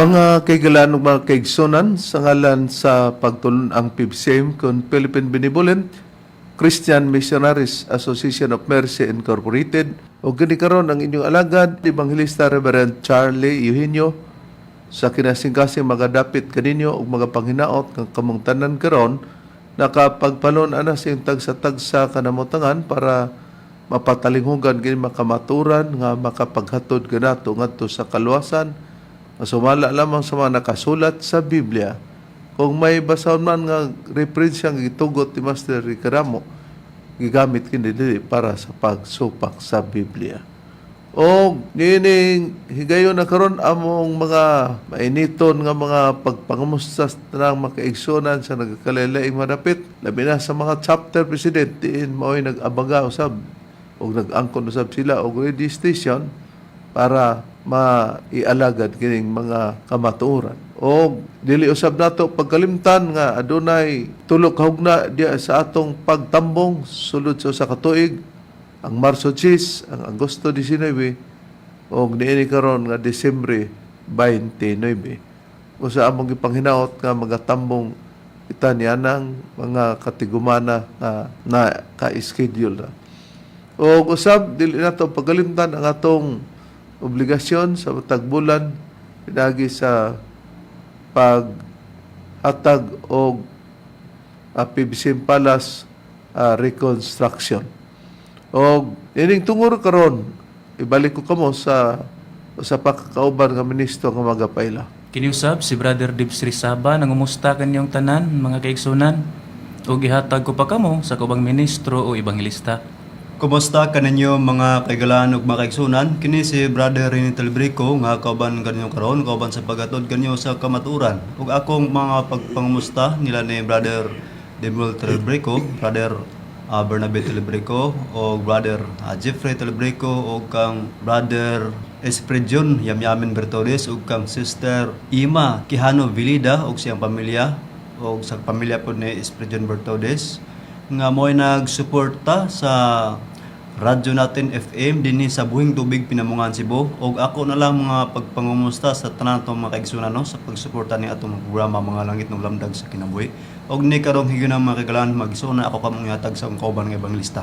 Mga kaigalaan ug mga kaigsunan, sa ngalan sa pagtulon-ang PBCM kon Philippine Benevolent Christian Missionaries Association of Mercy Incorporated ug kini karon ang inyong alagad, Evangelista Reverend Charlie Eugenio, sa kinasingkasing magadapit kaninyo ug mga panghinaot nga kamong tanan karon nakapagpalon ana sa iyong tagsa-tagsa kanamutangan para mapatalinghugan kini makamaturan nga makapaghatod kanato ngadto sa kaluwasan. Masumala lamang sa mga nakasulat sa Biblia. Kung may basahon man nga referensya nga gitugot ni Master Ricaramo, gigamit kini dili para sa pagsupak sa Biblia. O niining higayon na karon among mga mainiton nga mga pagpangamusta sa tanang makaigsunan sa nagkakalaing madapit, labi na sa mga chapter president diin mao'y nag-abaga usab og nag-angkon usab sila og radio station para maialagad kining mga kamatuoran. O dili usab nato pagkalimtan nga adunay tulo ka hugna diya sa atong pagtambong sulod sa usa ka tuig, ang Marso 10, ang Agosto 19 ug niini karon nga Disyembre 29. Usa among gipanghinaot nga magatambong kita nianang mga katigumana nga na ka-schedule na. O usab dili nato pagkalimtan ang atong obligasyon sa matag bulan pinagi sa paghatag og PBC Palace reconstruction. Og ining tungor karon, ibalik ko kamo sa pakakauban nga ministro nga magapaila. Kiniusab si Brother Dibs Rizaba, nangumusta kanyong tanan mga kaigsunan ug ihatag ko pa kamo sa kubang ministro o ebanghelista. Kumusta kaninyo mga kaigalaan ug mga kaigsunan? Kini si Brother Rene Telebrico nga kauban kanyo karon, kauban sa paghatod kanyo sa kamatuoran. Ug akong mga pagpangumusta nila ni Brother Demuel Telebrico, Brother Bernabe Telebrico ug Brother Jeffrey Telebrico ug kang Brother Espredion Yamyamin Bertoles ug kang Sister Ima Quijano Vilida ug siyang pamilya ug sa pamilya po ni Espredion Bertodes nga mo'y nagsuporta sa radyo natin FM dinhi sa Buhing Tubig, Pinamungahan, Cebu. Og ako na lang mga pagpangumusta sa tanan atong mga kaigsunan, no, sa pagsuporta ni atong programa Mga Langit ng Lamdag sa Kinabuhi. Og ni karong higayon, mga kaigalaan, magsuna ako kamong ihatag sa akong kauban nga ebanghelista.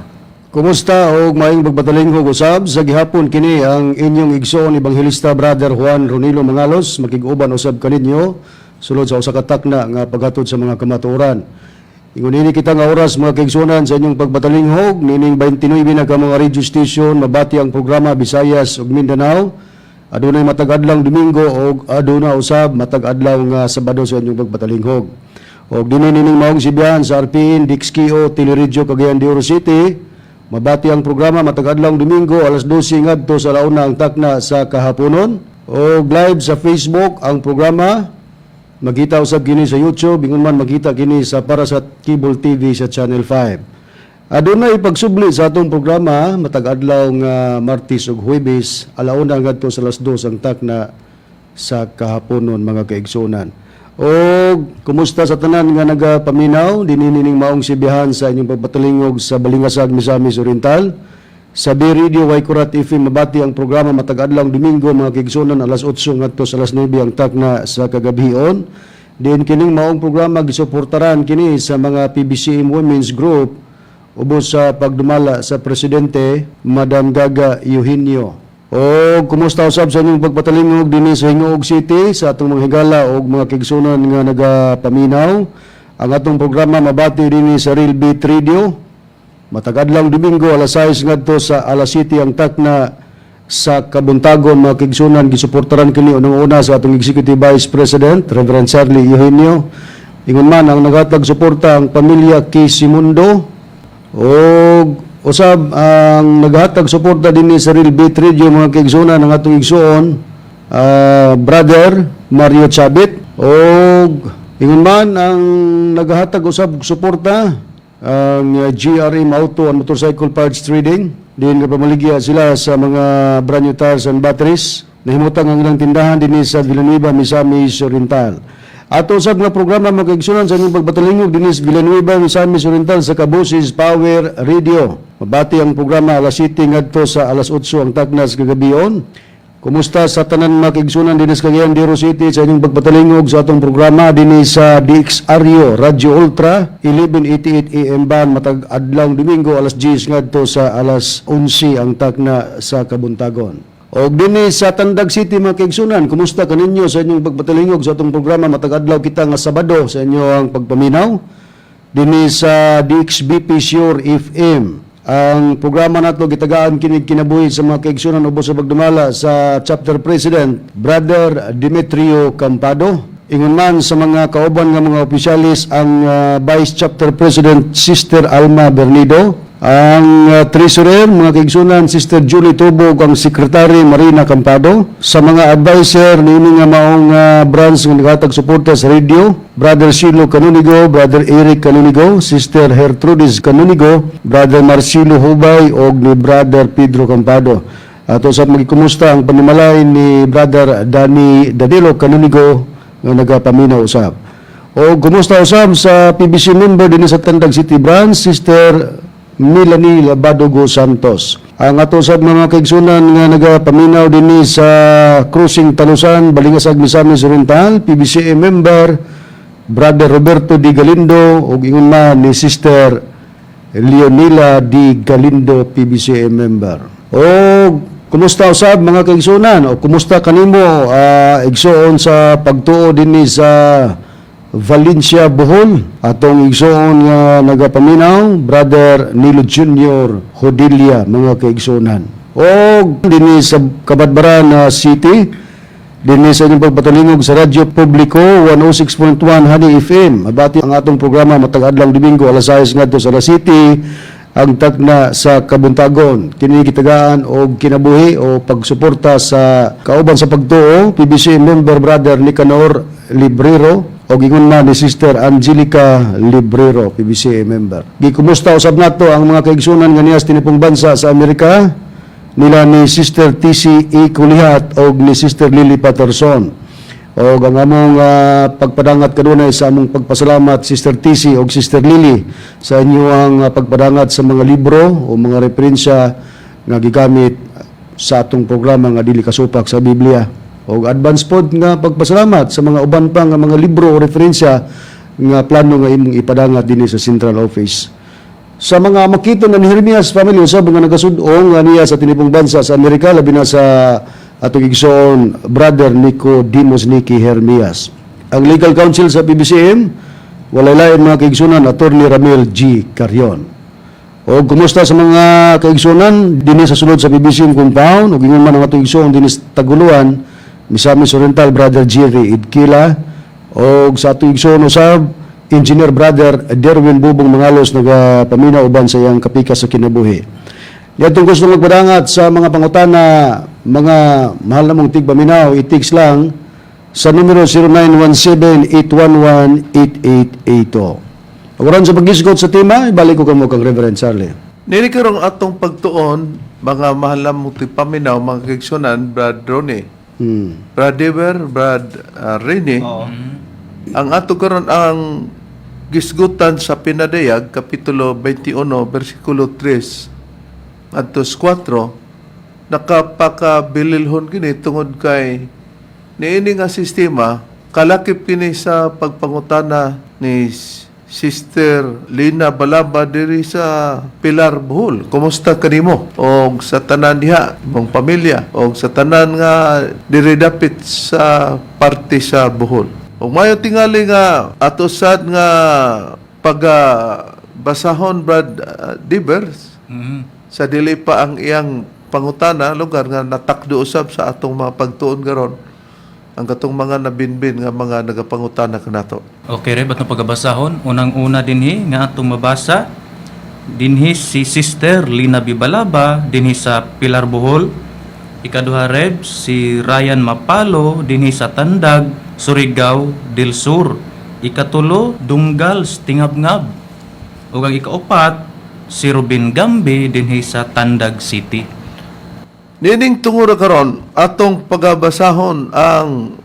Kumusta og maayong pagpatalinghog usab sa gihapon. Kini ang inyong igsoon, Ebanghelista Brother Juan Ronilo Mangalos, makig-uban usab kaninyo sulod sa usa ka takna nga paghatod sa mga kamatuoran. Ingon nini kita nga oras, mga kaigsuonan, sa inyong pagpatalinghog nining 29 na ka mga radio station mabati ang programa, Visayas ug Mindanao. Adunay matag adlaw Domingo og aduna usab matag adlaw nga Sabado sa inyong pagpatalinghog. Og dinhi nining maong Sibiyan sa RPN Dixkio Teleradyo Cagayan de Oro City, mabati ang programa matag adlaw Domingo, alas 12 ngadto sa alauna ang takna sa kahaponon. Og live sa Facebook ang programa. Makita usab kini sa YouTube, ingon man makita kini sa para sa Cable TV sa Channel 5. Adunay pagsubli sa atong programa matag adlaw nga Martes ug Huwebes, alauna ngadto sa alas 2 ang takna sa kahaponon, mga kaigsunan. O kumusta sa tanan nga nagapaminaw dinhi nining maong Sibihan sa inyong pagpatalingog sa Balingasag, Misamis Oriental. Sa B Radio Waikurat FM mabati ang programa matag adlaw Domingo, mga kaigsunan, alas 8 ngadto sa alas 9 ang takna sa kagabhion. Din kining maong programa gisuportaran kini sa mga PBCM Women's Group ubos sa pagdumala sa presidente, Madam Gaga Eugenio. O kumusta usab sa inyong pagpatalingog dinhi sa Gingoog City sa atong mga higala og mga kaigsunan nga nagapaminaw. Ang atong programa mabati dinhi sa Real Beat Radio. Matag adlaw Domingo, alas 6 ngadto sa alas 7 ang takna sa kabuntagon, mga kaigsunan. Gisuportaran kini unang-una sa atong Executive Vice President, Reverend Charlie Eugenio. Ingon man ang naghatag suporta ang pamilya Kisimundo og usab ang naghatag suporta dinhi sa Real Beat Radio, mga kaigsunan, ang atong igsoon, Brother Mario Chabit, og ingon man ang naghatag usab suporta ang GRM Auto and Motorcycle Parts Trading din nga pamaligya sila sa mga brand new tires and batteries. Nahimutang ang ilang tindahan dinhi sa Villanueva, Misamis Oriental. Ato usab nga programa, mga kaigsunan, sa inyong pagpatalingog dinhi sa Villanueva, Misamis Oriental sa Kabusis Power Radio. Mabati ang programa alas 7 ngadto sa alas 8 ang taknas kagabion. Kumusta sa tanan mga kaigsunan dinhi sa Cagayan de Oro City sa inyong pagpatalingog sa atong programa dinhi sa DXRU Radyo Ultra 1188 AM band matag adlaw Domingo alas 10 ngadto sa alas 11 ang takna sa kabuntagon. Og dinhi sa Tandag City, mga kaigsunan, kumusta kaninyo sa inyong pagpatalingog sa atong programa matag adlaw kita nga Sabado sa inyong pagpaminaw dinhi sa DXBP Sure FM? Ang programa nato gitagaan kinig kinabuhi sa mga kaigsunan ubos sa pagdumala sa chapter president, Brother Demetrio Campado. Ingon man sa mga kauban nga mga opisyalis, ang Vice Chapter President, Sister Alma Bernido, ang treasurer, mga kaigsunan, Sister Julie Tubo, ug ang secretary, Marina Campado. Sa mga advisor niini nga maong branch nga naghatag suporta sa radio, Brother Shilo Canonigo, Brother Eric Canonigo, Sister Gertrudis Canonigo, Brother Marcelo Hubay og ni Brother Pedro Campado. Ato sa magikumusta ang panimalay ni Brother Danny Danilo Canonigo nga nagapaminaw usab. O kumusta usab sa PBC member dinhi sa Tandag City Branch, Sister Melanie Labadogo Santos. Ang ato sa mga kaigsunan nga nagapaminaw dinhi sa Crossing Talusan, Balingasag, Misamis Oriental, PBCM member Brother Roberto Di Galindo ug ingon man ni Sister Leonila Di Galindo, PBCM member. O kumusta usab, mga kaigsunan, o kumusta kanimo, igsoon sa pagtuo dinhi sa Valencia, Bohol, atong igsoon nga nagapaminaw, Brother Nilo Junior Hodilia, mga kaigsuonan. O dinhi sa Cabadbaran na City, dinhi sa inyong pagpatalingog sa Radyo Publiko 106.1 Honey FM. Abati ang atong programa matag adlaw Domingo alas 6 ngadto sa alas 7 ang tagna sa kabuntagon. Kini gitagaan og kinabuhi o pagsuporta sa kauban sa pagtuo, PBC member Brother Nicanor Librero o ingon man ni Sister Angelica Librero, PBC member. Gikumusta usab nato ang mga kaigsunan nga niya sa tinipong bansa sa Amerika nila ni Sister TC E. Kulihat o ni Sister Lily Patterson. O ang among pagpadangat kanunay sa among pagpasalamat, Sister TC o Sister Lily, sa inyong pagpadangat sa mga libro o mga referensya nga gigamit sa atong programa nga dili kasupak sa Biblia. O advance pod nga pagpasalamat sa mga uban pa nga mga libro o referensya nga plano nga imong ipadangat dinhi sa Central Office. Sa mga makita ng Jeremias family usab nga nagasud-ong nga niya sa tinibong bansa sa Amerika, labi na sa atong igsoon Brother Nico Dimos Niki Hermias. Ang legal counsel sa PBCM, walay lain, mga kaigsunan, Attorney Ramil G. Carion. O kumusta sa mga kaigsunan dinhi sa sulod sa PBCM compound ug ingon man ang atong igsoon dinhi sa Taguluan, Misamis Oriental, Brother Jerry Idkila, o sa atong igsoon usab, Engineer Brother Derwin Bubong Mangalos, nagapaminaw uban sa iyang kapika sa kinabuhi. Yatong gusto magpadangat sa mga pangutana, mga mahal na mong tigpaminaw, i-text lang sa numero 0917-811-8882. Awaran sa pag-isgot sa tema, ibalik ko kamo kang Reverend Charlie. Nini karong atong pagtuon, mga mahal na mong tigpaminaw, mga kaigsunan, Brad Ronnie, Brad Dever, Brad Rene, ang ato karon ang gisgutan sa Pinadayag, Kapitulo 21, versikulo 3 adto 4, nakapakabililhon kini tungod kay niini nga sistema kalakip kini sa pagpangutana ni Sister Lina Balaba diri sa Pilar, Bohol. Kumusta kanimo? Og sa tanan diha, imong pamilya, og sa tanan nga diri dapit sa parte sa Bohol. Og mayo tingali nga ato sad nga pag basahon, Brad Divers, sa dili pa ang iyang pangutana, lugar nga natakdo usab sa atong mga pagtuon karon ang katong mga nabinbin nga mga nagapangutana kanato. Okay, Reb, atong pagabasahon. Unang-una dinhi nga atong mabasa dinhi si Sister Lina Bibalaba dinhi sa Pilar, Bohol. Ikaduha, Reb, si Ryan Mapalo dinhi sa Tandag, Surigao del Sur. Ikatulo, Dunggal, Tingabngab. Ug ang ikaupat, si Ruben Gambe dinhi sa Tandag City. Nining tungura karon atong pagabasahon ang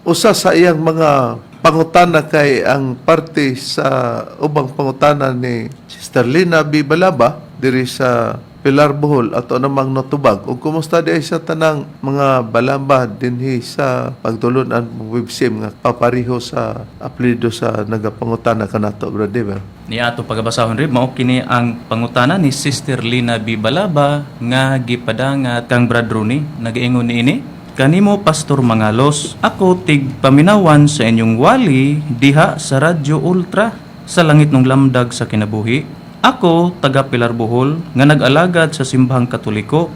usa sa iyang mga Pangutana kay ang parte sa ubang pangutana ni Sister Lina B. Balaba diri sa Pilar, Bohol, ato namang natubag. Ug kumusta di ay sa tanang mga balamba dinhi sa pagtulunan websim nga papariho sa apelyido sa nagapangutana kanato, Brother Dever? Ni ato pagabasahon, Rib, mao kini ang pangutana ni Sister Lina B. Balaba nga gipadangat kang Brad Rooney. Nagaingon niini: "Kanimo Pastor Mangalos, ako tig paminawan sa inyong wali diha sa Radyo Ultra sa langit ng lamdag sa kinabuhi. Ako taga Pilar, Bohol nga nag-alagad sa simbahang Katoliko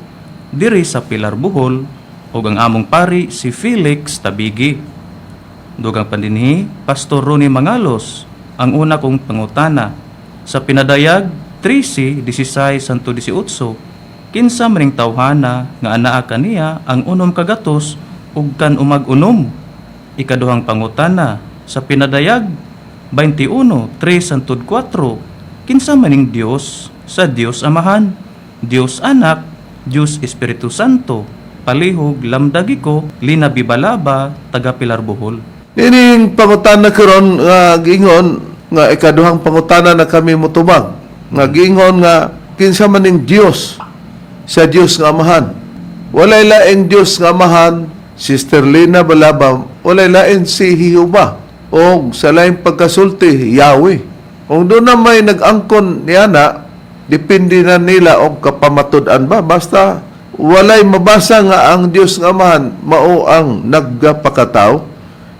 diri sa Pilar, Bohol ug ang among pari si Felix Tabigi. Dugang pandinhi, Pastor Ronnie Mangalos, ang una kong pangutana sa Pinadayag 13, 16 santo 18, kinsa maning tawhana nga anaa kaniya ang unom kagatos ug kan umag unom? Ikaduhang pangutana sa Pinadayag 21, 3 santod 4, kinsa maning Dios sa Dios Amahan, Dios Anak, Dios Espiritu Santo? Palihog lamdagi ko, Lina Bibalaba, taga Pilar, Bohol." Nining pangutana karon nga giingon nga ikaduhang pangutana na kami motubag nga giingon nga kinsa man ning Dios sa Dios nga Amahan. Walay laing Dios nga Amahan, Sister Lina Balaba, walay lain si Jehova o sa laing pagkasulti, Yahweh. Kung doon na may nag-angkon niana, depende na nila og kapamatud-an ba, basta walay mabasa nga ang Dios nga Amahan mao ang nagpakatao.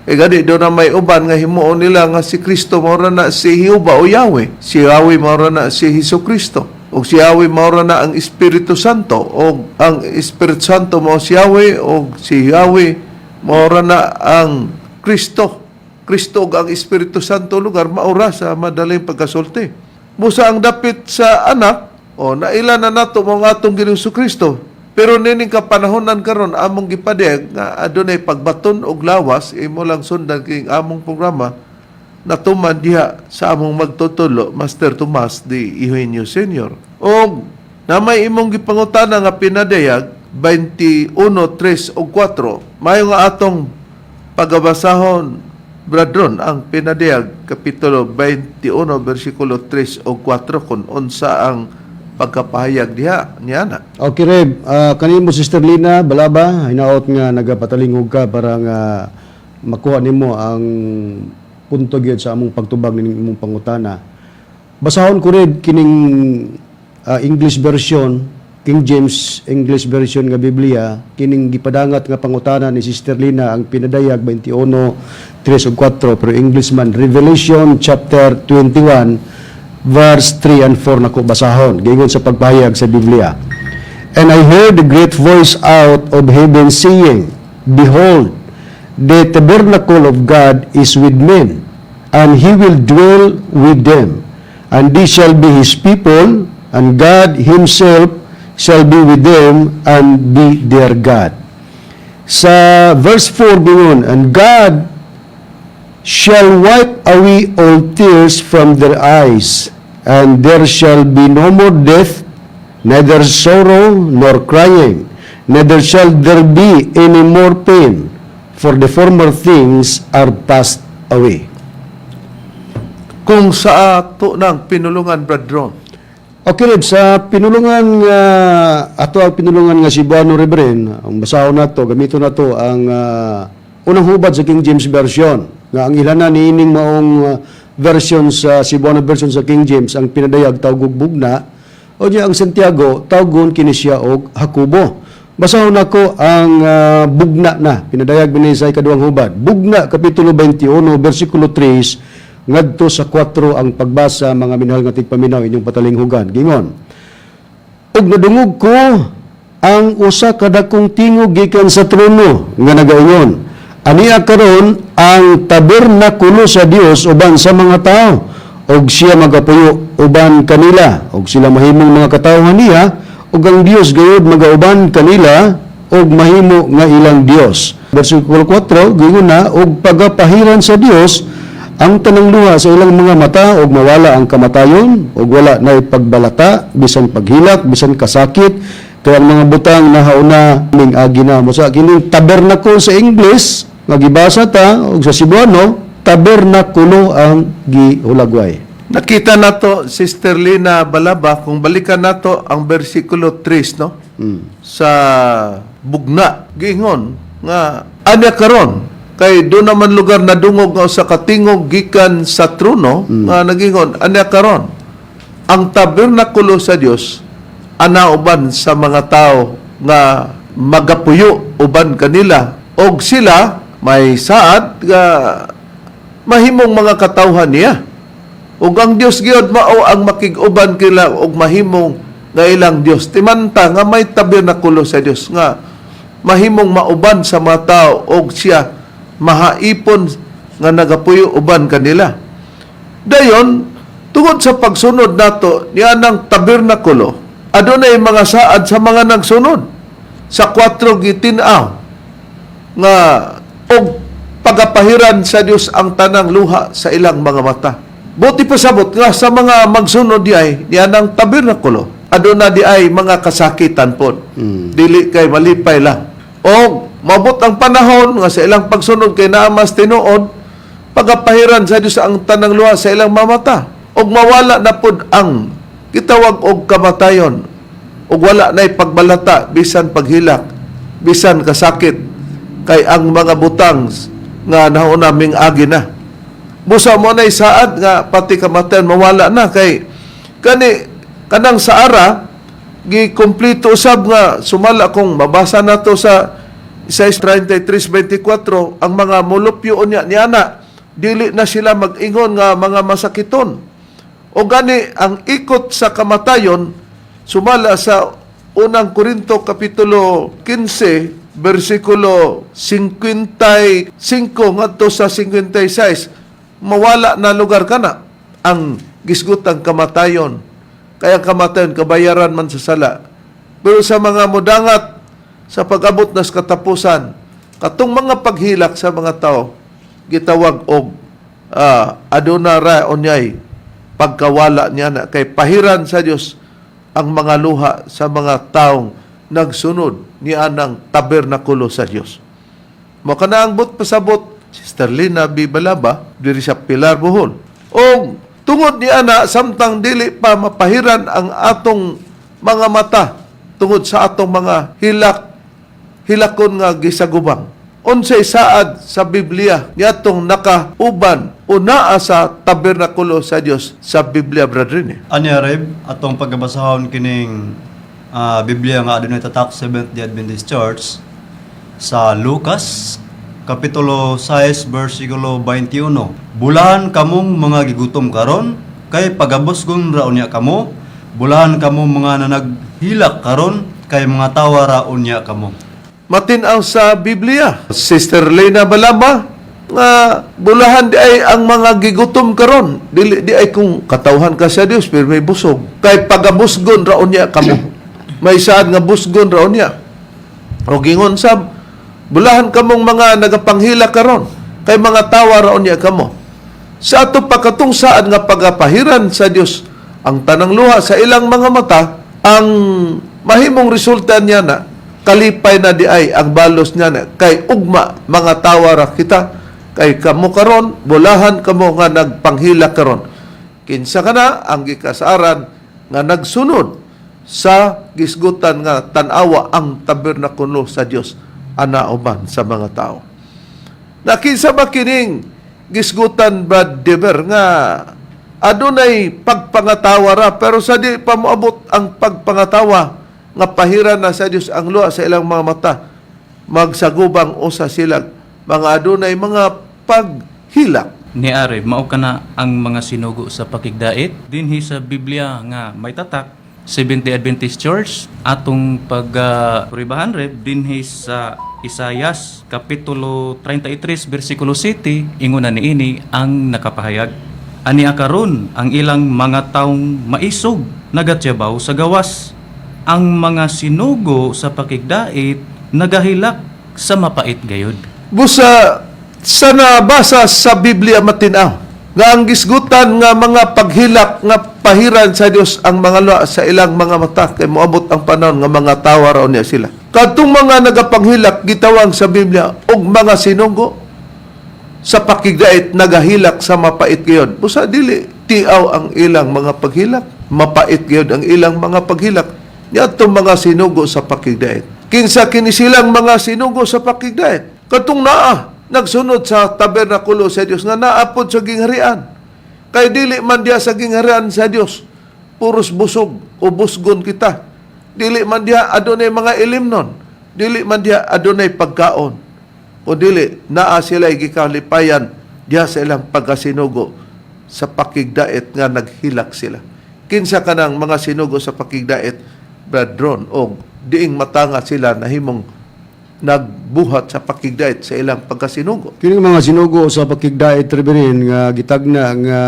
E gani do na may uban nga himuon nila nga si Kristo mao ra na si Jehova o Yahweh. Si Yahweh mao ra na si Hesus Kristo. O si Yahweh mao ra na ang Espiritu Santo, o ang Espiritu Santo mao si Yahweh, o si Yahweh mao ra na ang Kristo. Kristo ug ang Espiritu Santo lugar maura sa madaling pagkasulti. Busa ang dapit sa anak, o naila na nato mo nga atong Ginoong Kristo. Pero nining kapanahonan karon among gipadayag nga adunay pagbaton og lawas, imo lang sundan king among programa natuman diha sa among magtutulo, Master Tomas D. Eugenio Sr. Og na may imong gipangutana nga Pinadayag 21, 3 ug 4. Mayo nga atong pagabasahon, Bradron, ang Pinadayag kapitulo 21 bersikulo 3 ug 4 kung unsa ang pagkapahayag diha niya na. Okay, Reb. Kanimo Sister Lina Balaba, hinaot nga nagapatalingog ka para nga makuha nimo ang punto gyud sa among pagtubag ning imong pangutana. Basahon ko, Reb, kining English version, King James English version nga Biblia, kining gipadangat nga pangutana ni Sister Lina, ang Pinadayag 21 3 ug 4, pero English man, Revelation chapter 21 verse 3 and 4 nako basahon. Giingon sa pagpahayag sa Biblia: "And I heard a great voice out of heaven saying, 'Behold, the tabernacle of God is with men, and He will dwell with them, and they shall be His people, and God Himself shall be with them and be their God.'" Sa verse 4 bingon, "And God shall wipe away all tears from their eyes, and there shall be no more death, neither sorrow nor crying, neither shall there be any more pain, for the former things are passed away." Kung sa ato ng pinulungan, Bradron. Okay, Reb, sa pinulungan nga ato ang pinulungan nga Cebuano, Reverend, ang basahon nato, gamito nato ang unang hubad sa King James Version nga ang ilana niining maong version sa Cebuano version sa King James, ang Pinadayag tawgog bugna o di ang Santiago tawgon kini siya og Hakubo. Basahon nako ang bugna na Pinadayag binhi sa ikaduhang hubad. Bugna kapitulo 21 bersikulo 3 ngadto sa 4 ang pagbasa, mga minahal nga tigpaminaw, inyong patalinghugan. Gingon: "Ug nadungog ko ang usa ka dakong tingog gikan sa trono nga nagaingon, 'Ania karon ang tabernakulo sa Dios uban sa mga tao, ug siya magapuyo uban kanila, ug sila mahimong mga katawhan niya, ug ang Dios gayud magauban kanila ug mahimo nga ilang Dios.'" Versikulo 4, gingon na, "Ug pagapahiran sa Dios ang tanang luha sa ilang mga mata, ug mawala ang kamatayon, ug wala na pagbalata, bisan paghilak, bisan kasakit, kay ang mga butang na hauna ning agi na." Mo sa kining tabernacle sa English nga gibasa ta ug sa Cebuano Tabernakulo ang gihulagway. Nakita nato, Sister Lina Balaba, kung balikan nato ang versikulo 3, no? Sa bugna, giingon nga anya karon kay do naman lugar na dungog nga usa ka tingog gikan sa trono nga nagingon, "Anya karon ang tabernakulo sa Dios ana uban sa mga tao nga magapuyo uban kanila, og sila may saad nga mahimong mga katawhan niya, ug ang Dios gyud mao ang makig-uban kila ug mahimong nga ilang Dios." Timanta nga may tabernakulo sa Dios nga mahimong mauban sa mga tao og siya mahaipon nga nagapuyo uban kanila. Dayon, tungod sa pagsunod nato niya ng tabernakulo, adunay mga saad sa mga nagsunod sa kwatro gitin-aw nga og pagapahiran sa Dios ang tanang luha sa ilang mga mata. Buot pasabot nga sa mga magsunod di ay niya ng tabernakulo, aduna di ay mga kasakitan pod. Dili kay malipay lang. O mabot ang panahon nga sa ilang pagsunod kay naa mas tinuod, pagapahiran sa Dios ang tanang luha sa ilang mamata. Og mawala na pod ang gitawag og kamatayon. Og wala na'y pagbalata, bisan paghilak, bisan kasakit, kay ang mga butang nga nauna ming agi na. Busa mo na'y saad nga pati kamatayon mawala na, kay kani kanang saara gikumpleto usab nga sumala kung mabasa nato sa 6:33-24, ang mga mulupyo unya niana dili na sila mag-ingon nga mga masakiton. O gani ang ikot sa kamatayon sumala sa Unang Korinto kapitulo 15 bersikulo 55 ngadto sa 56, mawala na lugar kana ang gisgutang kamatayon, kaya ang kamatayon kabayaran man sa sala. Pero sa mga mudangat sa pag-abot na sa katapusan, katong mga paghilak sa mga tao gitawag og aduna ra unyay pagkawala niya na, kay pahiran sa Dios ang mga luha sa mga taong nagsunod ni anang tabernakulo sa Dios. Mao kana ang buot pasabot, Sister Lina B. Balaba, diri sa Pilar, Bohol. Og tungod ni ana, samtang dili pa mapahiran ang atong mga mata tungod sa atong mga hilak hilakon nga gisagubang, unsay saad sa Biblia niadtong nakauban o naa sa tabernakulo sa Dios sa Biblia, Brother Rene? Anya Reb, atong pagkabasahon kining Biblia nga adunay tatak Seventh Day Adventist Church sa Lucas kapitulo 6 bersikulo 21. "Bulahan kamong mga gigutom karon, kay pagabusgon ra unya kamo. Bulahan kamo mga nanaghilak karon, kay mga tawa ra unya kamo." Matin-aw sa Biblia, Sister Lena Balaba, nga bulahan di ay ang mga gigutom karon. Dili di ay kung katawhan ka sa Dios pero may busog. Kay pagabusgon ra unya kamo. May saad nga busgon ra unya. O gingon sab, "Bulahan kamong mga nagapanghila karon, kay mga tawa ra unya kamo." Sa ato pa katong saad nga pagapahiran sa Dios ang tanang luha sa ilang mga mata, ang mahimong resulta niya na kalipay na di ay ang balos niya na kay ugma mga tawa ra kita, kay kamo karon bulahan kamo nga nagpanghila karon. Kinsa kana ang gikasaran nga nagsunod sa gisgutan nga tan-awa ang tabernakulo sa Dios ana uban sa mga tao? Nakinsa ba kining gisgutan, Brad Dever, nga adunay pagpangatawa ra, pero sa di pa moabot ang pagpangatawa nga pahiran na sa Dios ang luha sa ilang mga mata, magsagubang usa sila mga adunay mga paghilak? Ni Are, mao kana ang mga sinugo sa pakigdait dinhi sa Biblia nga may tatak Seventh Day Adventist Church. Atong pag puribahan, Reb, dinhi sa Isayas kapitulo 33 bersikulo 7, ingon na niini ang nakapahayag, "Ani karon ang ilang mga taong maisog nagatyabaw sa gawas. Ang mga sinugo sa pakigdait nagahilak sa mapait gayud." Busa sa nabasa sa Biblia, matinaw nga ang gisgutan nga mga paghilak nga pahiran sa Dios ang mga luha sa ilang mga mata kay moabot ang panahon nga mga tawa raw niya sila. Kadtong mga nagapanghilak gitawag sa Biblia og mga sinugo. Sa pakigdait nagahilak sa mapait gayod. Busa dili tiaw ang ilang mga paghilak, mapait gayod ang ilang mga paghilak niadtong mga sinugo sa pakigdait. Kinsa kini silang mga sinugo sa pakigdait? Katong naa nagsunod sa tabernakulo sa Dios nga naa pod sa gingharian. Kay dili man diha sa gingharian sa Dios puros busog o busgon kita. Dili man diha adunay mga ilimnon. Dili man diha adunay pagkaon. O dili naa sila gikalipayan diha sa ilang pagkasinugo sa pakigdait nga naghilak sila. Kinsa kanang mga sinugo sa pakigdait, Brad Ron, og diing matanga sila nahimong nagbuhat sa pakigdait sa ilang pagkasinugo? Kining mga sinugo sa pakigdait, Reverend, nga gitagna nga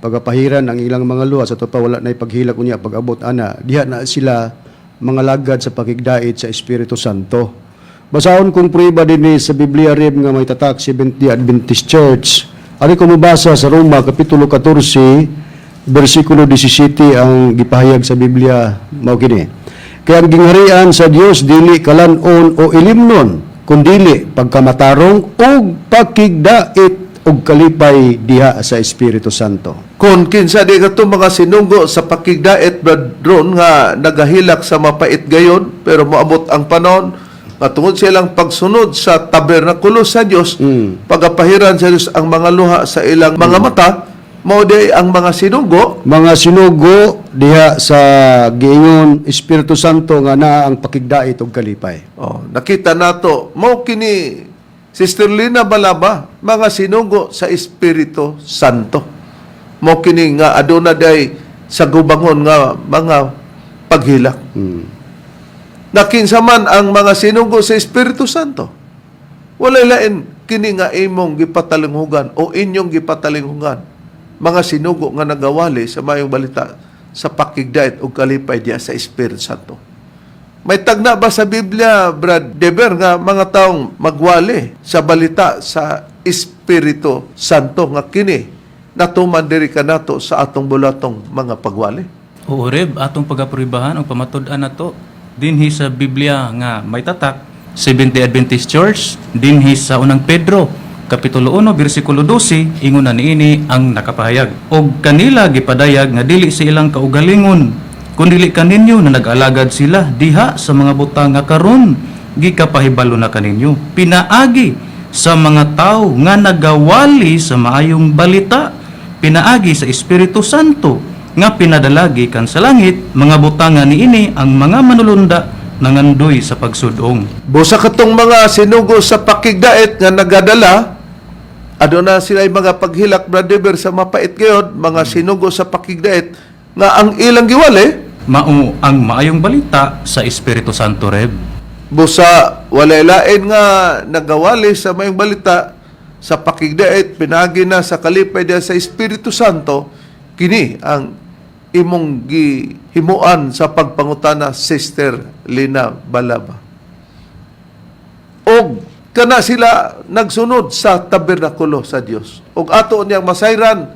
pagapahiran ang ilang mga luha sa pa wala na paghilak unya pag-abot ana diha na sila mga lagad sa pakigdait sa Espiritu Santo. Basahon kong prueba dinhi sa Biblia, Reb, nga may tatak Seventh-day Adventist Church. Ari ko mobasa sa Roma kapitulo 14 bersikulo 17. Ang gipahayag sa Biblia mao kini: "Kaya ang gingharian sa Dios dili kalan-on o ilimnon, kundili pagkamatarong ug pakigdait ug kalipay diha sa Espiritu Santo." Kung kinsa di kato mga sinunggo sa pakigdait, Brad Ron, nga nagahilak sa mapait gayon, pero moabot ang panahon nga tungod sa ilang pagsunod sa tabernakulo sa Dios, pagapahiran sa Dios ang mga luha sa ilang mga mata, mao di ang mga sinunggo Mga sinugo diha sa giingon Espiritu Santo nga naa ang pakigdait ug kalipay. Oh, nakita nato mao kini Sister Lina Balaba, mga sinugo sa Espiritu Santo. Mao kini nga aduna day sa gubangon nga mga paghilak. Nakinsa man ang mga sinugo sa Espiritu Santo? Walay lain kini nga imong gipatalinghugan o inyong gipatalinghugan. Mga sinugo nga nagawali sa mayong balita sa pakigdait o kalipay diya sa Espiritu Santo. May tagna ba sa Biblia, Brad Deber, nga mga taong magwali sa balita sa Espiritu Santo nga kini natuman diri kanato sa atong bulatong mga pagwali? Oo, Reb, atong pagapruibahan ang pamatud-an nato dinhi sa Biblia nga may tatak Seventh-day Adventist Church, dinhi sa Unang Pedro kapitulo 1 bersikulo 12. Ingon na niini ang nakapahayag: "Og kanila gipadayag nga dili sa ilang kaugalingon kundili kaninyo na nag-alagad sila diha sa mga butang nga karon gikapahibalo na kaninyo pinaagi sa mga tawo nga nagawali sa maayong balita pinaagi sa Espiritu Santo nga pinadala gikan sa langit, mga butang nga niini ang mga manulunda nangandoy sa pagsudong." Busa katong mga sinugo sa pakigdait nga nagadala, aduna sila mga paghilak, Brad Deber, sa mapait gayod, mga sinugo sa pakigdait nga ang ilang giwali mao ang maayong balita sa Espiritu Santo, Reb. Busa walay lain nga nagawali sa mayong balita sa pakigdait pinagi na sa kalipay diya sa Espiritu Santo. Kini ang imong gihimuan sa pagpangutana, Sister Lina Balaba. Og kana sila nagsunod sa tabernakulo sa Dios. Og ato niyang masayran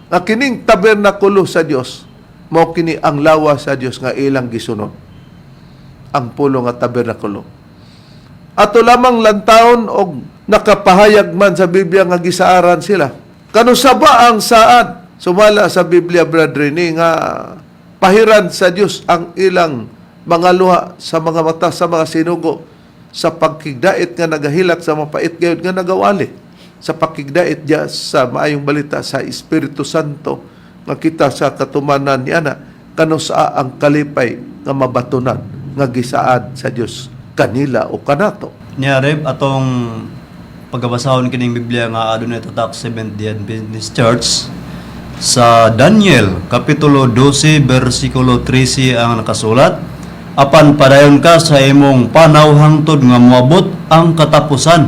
nga kining tabernakulo sa Dios mao kini ang lawas sa Dios nga ilang gisunod, ang pulo nga tabernakulo. Ato lamang lantawon og nakapahayag man sa Biblia nga gisaaran sila. Kanusa ba ang saad? Sumala sa Biblia, Brad Rene, nga pahiran sa Dios ang ilang mga luha sa mga mata sa mga sinugo sa pagkigdait nga nagahilak sa mapait gayud nga nagawali sa pakigdait diya sa maayong balita sa Espiritu Santo nga kita sa katumanan niya na kanusa ang kalipay nga mabatunan nga gisaad sa Dios kanila o kanato. Nya, Reb, atong pagkabasahon kining Biblia nga adunay tatak Seventh-day Adventist Church, sa Daniel kapitulo 12 bersikulo 13 ang nakasulat: "Apan padayon ka sa imong panaw hangtod nga moabot ang katapusan,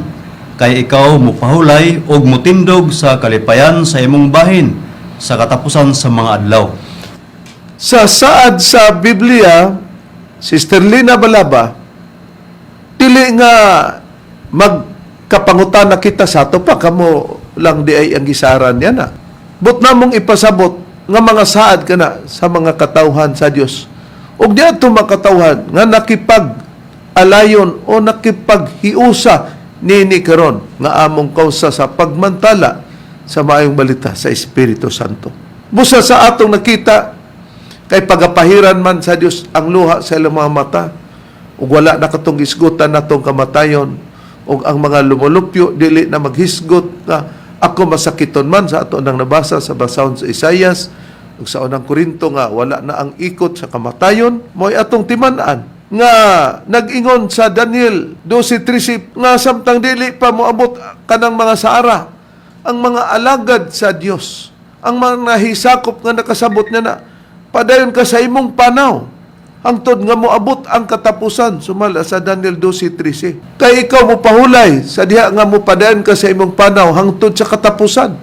kay ikaw mopahulay ug motindog sa kalipayan sa imong bahin sa katapusan sa mga adlaw." Sa saad sa Biblia, Sister Lina Balaba, dili nga magkapangutana kita sa ato pa kamo lang di ay ang gisaran niya na. But namong ipasabot nga mga saad kana sa mga katawhan sa Dios. Ug diadto mga katawhan nga nakipag alayon o nakipaghiusa Nini karon nga among kausa sa pagmantala sa maayong balita sa Espiritu Santo. Busa sa atong nakita kay pagapahiran man sa Dios ang luha sa ilang mga mata ug wala na katong hisgutan natong kamatayon ug ang mga lumulupyo dili na maghisgot nga ako masakiton man, sa ato nang nabasa sa basahon sa Isayas ug sa Unang Korinto nga wala na ang ikot sa kamatayon. Mo'y atong timan-an nga nag-ingon sa Daniel 12:13 nga samtang dili pa moabot kanang mga saara, ang mga alagad sa Dios, ang mga nahisakop nga nakasabot niya na padayon ka sa imong panaw hangtod nga moabot ang katapusan, sumala sa Daniel 12:13. Kay ikaw mo pahulay sa diha nga mopadayon ka sa imong panaw hangtod sa katapusan.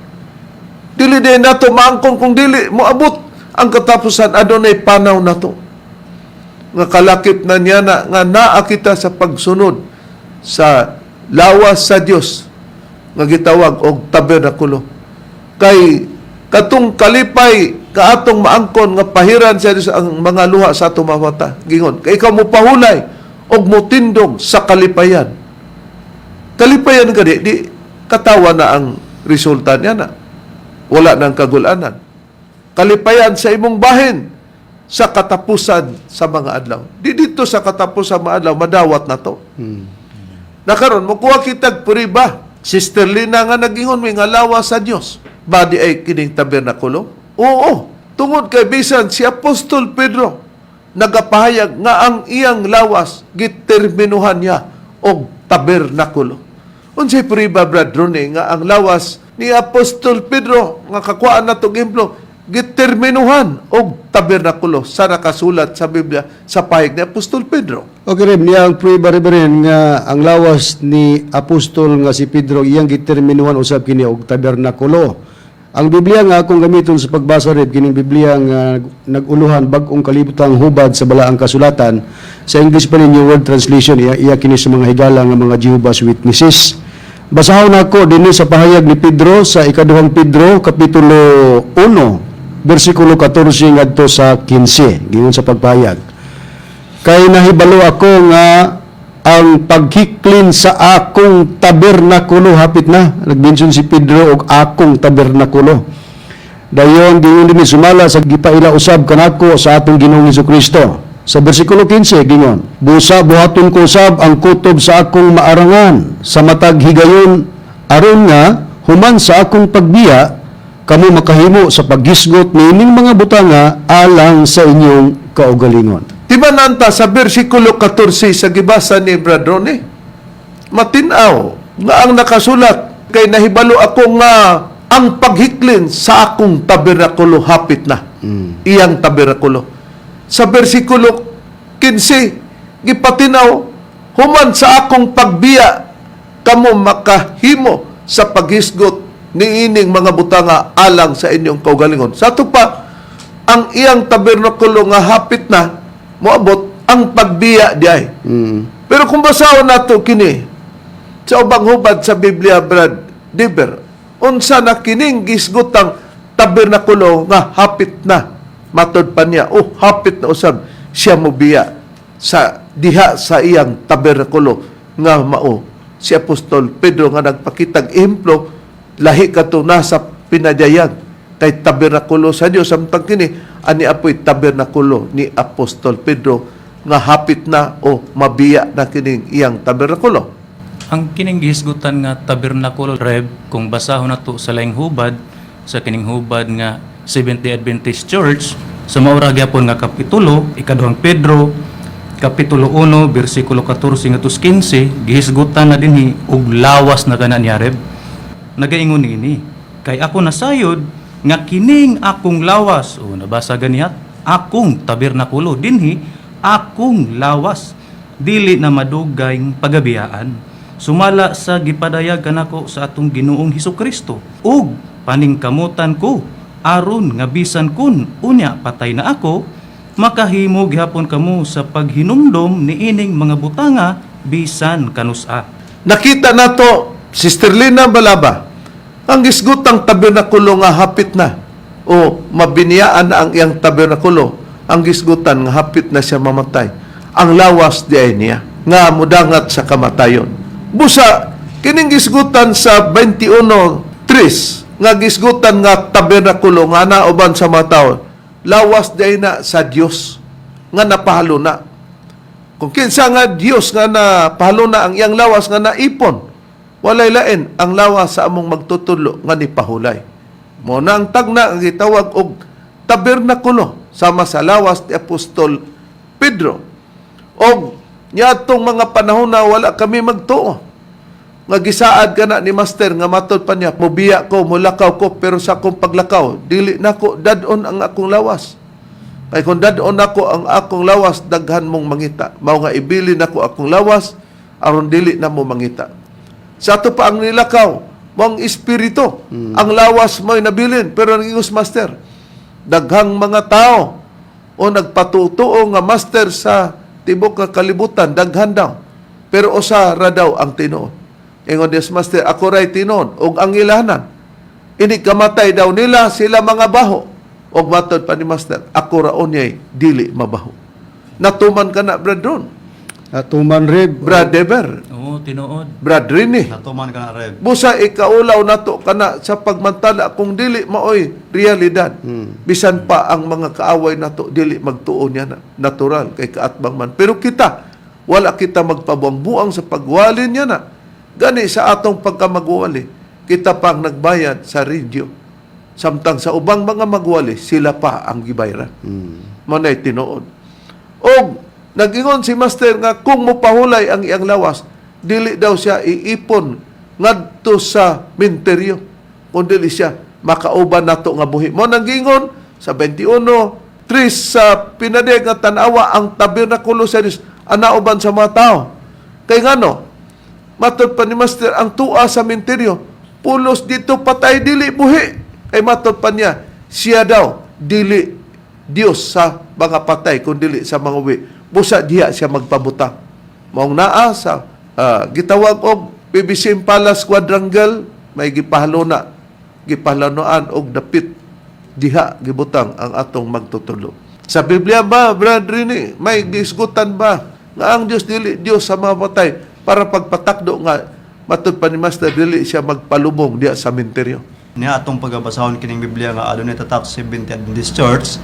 Dili din nato maangkon kung dili moabot ang katapusan, adunay panaw nato nga kalakip na niya na nga naa kita sa pagsunod sa lawas sa Dios nga gitawag og tabernakulo. Kay katong kalipay kaatong maangkon nga pahiran sa Dios ang mga luha sa atong mga mata, gingon kay ikaw mo pahulay og motindog sa kalipayan. Kalipayan ka di katawa na ang resulta niya na wala nang kagulanan. Kalipayan sa imong bahin sa katapusan sa mga adlaw. Di dito sa katapusan mga adlaw madawat na to. Na karon mokuha kitag prueba. Sister Lina nga nagingon may nga lawas sa Dios. Badi ay kining tabernakulo? Oo. Tungod kay bisan si Apostol Pedro nagapahayag nga ang iyang lawas giterminuhan niya og tabernakulo. Unsay prueba, Brad Ronnie, nga ang lawas ni Apostol Pedro nga kakuhaan na tong ehemplo giterminuhan og tabernakulo sa nakasulat sa Biblia sa pahig ni Apostol Pedro? Okay, Reb, niya ang prueba, Reverend, nga ang lawas ni apostol nga si Pedro iyang giterminuhan usab kini og tabernakulo. Ang Biblia nga akong gamiton sa pagbasa, Reb, kining Biblia nga nag-uluhan Bag-ong Kalibutang Hubad sa Balaang Kasulatan, sa English pa New World Translation, iya kini sa mga higala nga mga Jehovah's Witnesses. Basahon nako dinhi sa pahayag ni Pedro sa Ikaduhang Pedro kapitulo 1 bersikulo 14 ngadto sa 15. Giingon sa pagpahayag, "Kay nahibalo ako nga ang paghiklin sa akong tabernakulo hapit na." Nagmension si Pedro og akong tabernakulo. Dayon giingon dinhi, sumala sa gipaila usab kanako sa atong Ginoong Kristo. Sa bersikulo 15 gingon, "Busa buhaton ko usab ang kutob sa akong maarangan sa matag higayon aron nga human sa akong pagbiya kamo makahimo sa paghisgot niining mga butanga alang sa inyong kaugalingon." Timan-an ta sa bersikulo 14 sa gibasa ni Brad Ronnie. Matinaw nga ang nakasulat, kay nahibalo ako nga ang paghiklin sa akong tabernakulo hapit na. Iyang tabernakulo. Sa bersikulo 15, gipatinaw, human sa akong pagbiya kamo makahimo sa paghisgot niining mga butanga alang sa inyong kaugalingon. Sa ato pa, ang iyang tabernakulo nga hapit na moabot ang pagbiya diay. Pero kung basahon nato kini sa ubang hubad sa Biblia, Brad Diber, unsa na kining gisgutang tabernakulo nga hapit na matod pa niya o hapit na usab siya mobiya sa diha sa iyang tabernakulo nga mao si Apostol Pedro nga nagpakitag ehemplo lahi kato nasa pinadyayan kay tabernakulo sa Dios, samtang kini ani apoy tabernakulo ni Apostol Pedro nga hapit na o mabiya na kining iyang tabernakulo? Ang kining gihisgutan nga tabernakulo, Reb, kung basahon nato sa laing hubad, sa kining hubad nga Seventh-day Adventist Church, sa maura gyapon nga kapitulo, Ikaduhang Pedro, kapitulo 1, bersikulo 14 ngadto 15, gihisgutan na dinhi og lawas na kana niya, Reb. Nagaingon niini, "Kay ako nasayod nga kining akong lawas," o nabasa ganihat, akong tabernakulo dinhi, akong lawas dili na madugay pagabiyaan sumala sa gipadayag kanako sa atong Ginoong Hesus Kristo, ug paningkamutan ko aron nga bisan kun unya patay na ako, makahimo gihapon kamo sa paghinumdom niining mga butanga bisan kanus-a." Nakita nato, Sister Lina Balaba, ang gisgutang tabernakulo nga hapit na o mabiniyaan na ang iyang tabernakulo, ang gisgutan nga hapit na siya mamatay. Ang lawas di ay niya nga mudangat sa kamatayon. Busa Kining gisgutan sa 21:3 nga gisgutan nga tabernakulo nga nauban sa mga tao, lawas day na sa Dios nga napahalo na. Kung kinsa nga Dios nga napahalo na ang iyang lawas nga naipon, walay lain ang lawas sa among magtutudlo nga nipahulay. Mo na ang tagna ang gitawag og tabernakulo sama sa lawas ni Apostol Pedro. Og niadtong mga panahon na wala kami magtuo, nga gisaad ka na ni Master nga matod pa niya, "Mubiya ko, mulakaw ko, pero sa akong paglakaw, dili nako dadon ang akong lawas. Kay kung dadon nako ang akong lawas, daghan mong mangita. Mao nga ibili nako akong lawas aron dili na mo mangita." Sa ato pa ang nilakaw, mo ang espiritu. Ang lawas mo'y nabilin, pero ang ingos Master, daghang mga tao o nagpatutuo nga master sa tibok nga kalibutan, daghan daw. Pero usa ra daw ang tinuod. Ingon Dios Master, "Ako ray tinuod ug ang ilahanan." Inig kamatay daw nila sila mga baho. Og matod pa ni Master, "Ako ra unyay dili mabaho." Natuman ka na, Brad Ron. Atuman, Reb. Brad Dever. Oo, tinuod. Brad Rini. Natuman ka na, Reb. Busa ikaulaw nato kana sa pagmantala kung dili maoy realidad. Bisan pa ang mga kaaway nato dili magtuo niya na natural kay kaatbang man. Pero kita wala kita magpabuang-buang sa pagwali niya na. Gani sa atong pagkamagwali, kita pa ang nagbayad sa radio. Samtang sa ubang mga magwali, sila pa ang gibayran. Mao na'y tinuod. Og nagingon si Master nga kung mopahulay ang iyang lawas, dili daw siya iipon ngadto sa minteryo. Kung dili siya makauban nato nga buhi. Mo nang sa 21:3 sa pinadeg nga tanawa ang tabernakulo sa Dios anauban sa mga tao. Kay ngano? Matod pa ni Master, ang tua sa minteryo, pulos dito patay, dili buhi. Kay matod pa niya, siya daw dili Dios sa mga patay kun dili sa mga buhi. Busa diha siya magpabutang. Maong naa sa gitawag og PBC Palace Quadrangle, may gipahalona, gipahalanoan og dapit diha gibutang ang atong magtutudlo. Sa Biblia ba, Brad Rini, may gisgutan ba nga ang Dios dili Dios sa mga patay para pagpatakdo nga matud pa ni Master dili siya magpalubong diha sa minteryo? Niya atong pagabasahon kining Biblia nga adunay tatak Seventh Adventist Church.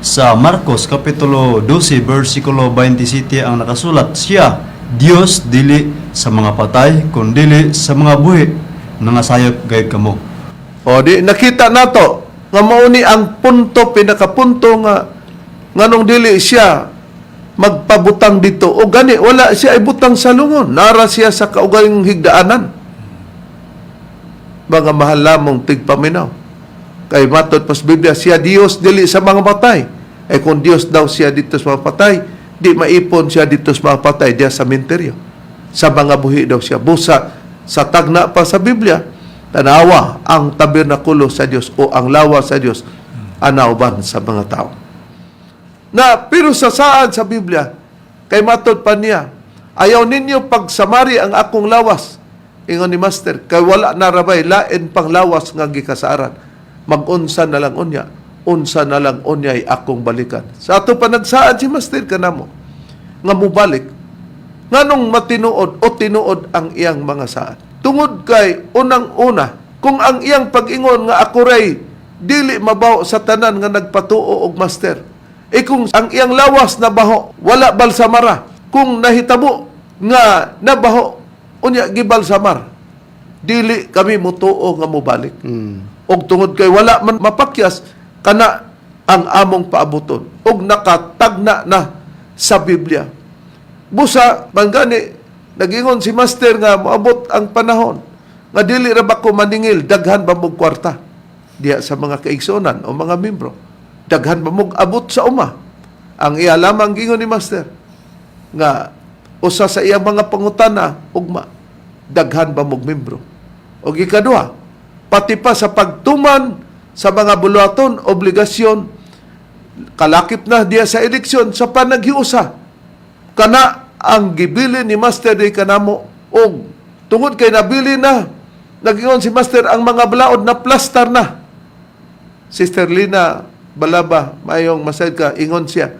Sa Marcos kapitulo 12 bersikulo 27 ang nakasulat, "Siya Dios dili sa mga patay kundili sa mga buhi, nangasayop gayud kamo." O di nakita nato nga mao ni ang punto, pinakapunto nga nganong dili siya magpabutang dito o gani wala siya ibutang sa lungon, nara siya sa kaugalingong higdaanan. Mga mahal lamong tigpaminaw, kay matod pas Biblia, siya Dios dili sa mga patay. Eh kung Dios daw siya dito sa mga patay, di maipon siya dito sa mga patay diya sa minteryo. Sa mga buhi daw siya. Busa sa tagna pa sa Biblia, tanawa ang tabernakulo sa Dios o ang lawa sa Dios anauban sa mga tao. Na pero sa saad sa Biblia, kay matod pa niya, "Ayaw ninyo pagsamari ang akong lawas." Ingon ni Master, kay wala na rabay lain pang lawas nga gikasaran. Magunsa na lang unya, unsa na lang unyay akong balikan. Sa ato pa nagsaad si Master kanamo nga mubalik, nganong matinuod o tinuod ang iyang mga saad. Tungod kay unang-una, kung ang iyang pag-ingon nga ako ray dili mabaho sa tanan nga nagpatuo og Master. E kung ang iyang lawas nabaho, wala balsamara. Kung nahitabo nga nabaho, unya gibalsamar, dili kami mutuo nga mobalik. Og tungod kay wala man mapakyas, kana ang among paabuton. Og nakatagna na sa Biblia. Busa, manggani, nagingon si Master nga moabot ang panahon nga dili ra ba ko maningil, daghan ba mog kwarta diha sa mga kaigsuonan o mga membro? Daghan ba mog abot sa uma? Ang iya lamang gingon ni Master nga usa sa iyang mga pangutana ugma, daghan ba mog membro? Og ikaduha, pati pa sa pagtuman sa mga buluhaton, obligasyon, kalakip na diya sa eleksyon sa panaghiusa, kana ang gibili ni Master di kanamo. Og tungod kay nabili na, nagingon si Master ang mga balaod na plaster na. Sister Lina Balaba, mayong masayod ka. Ingon siya,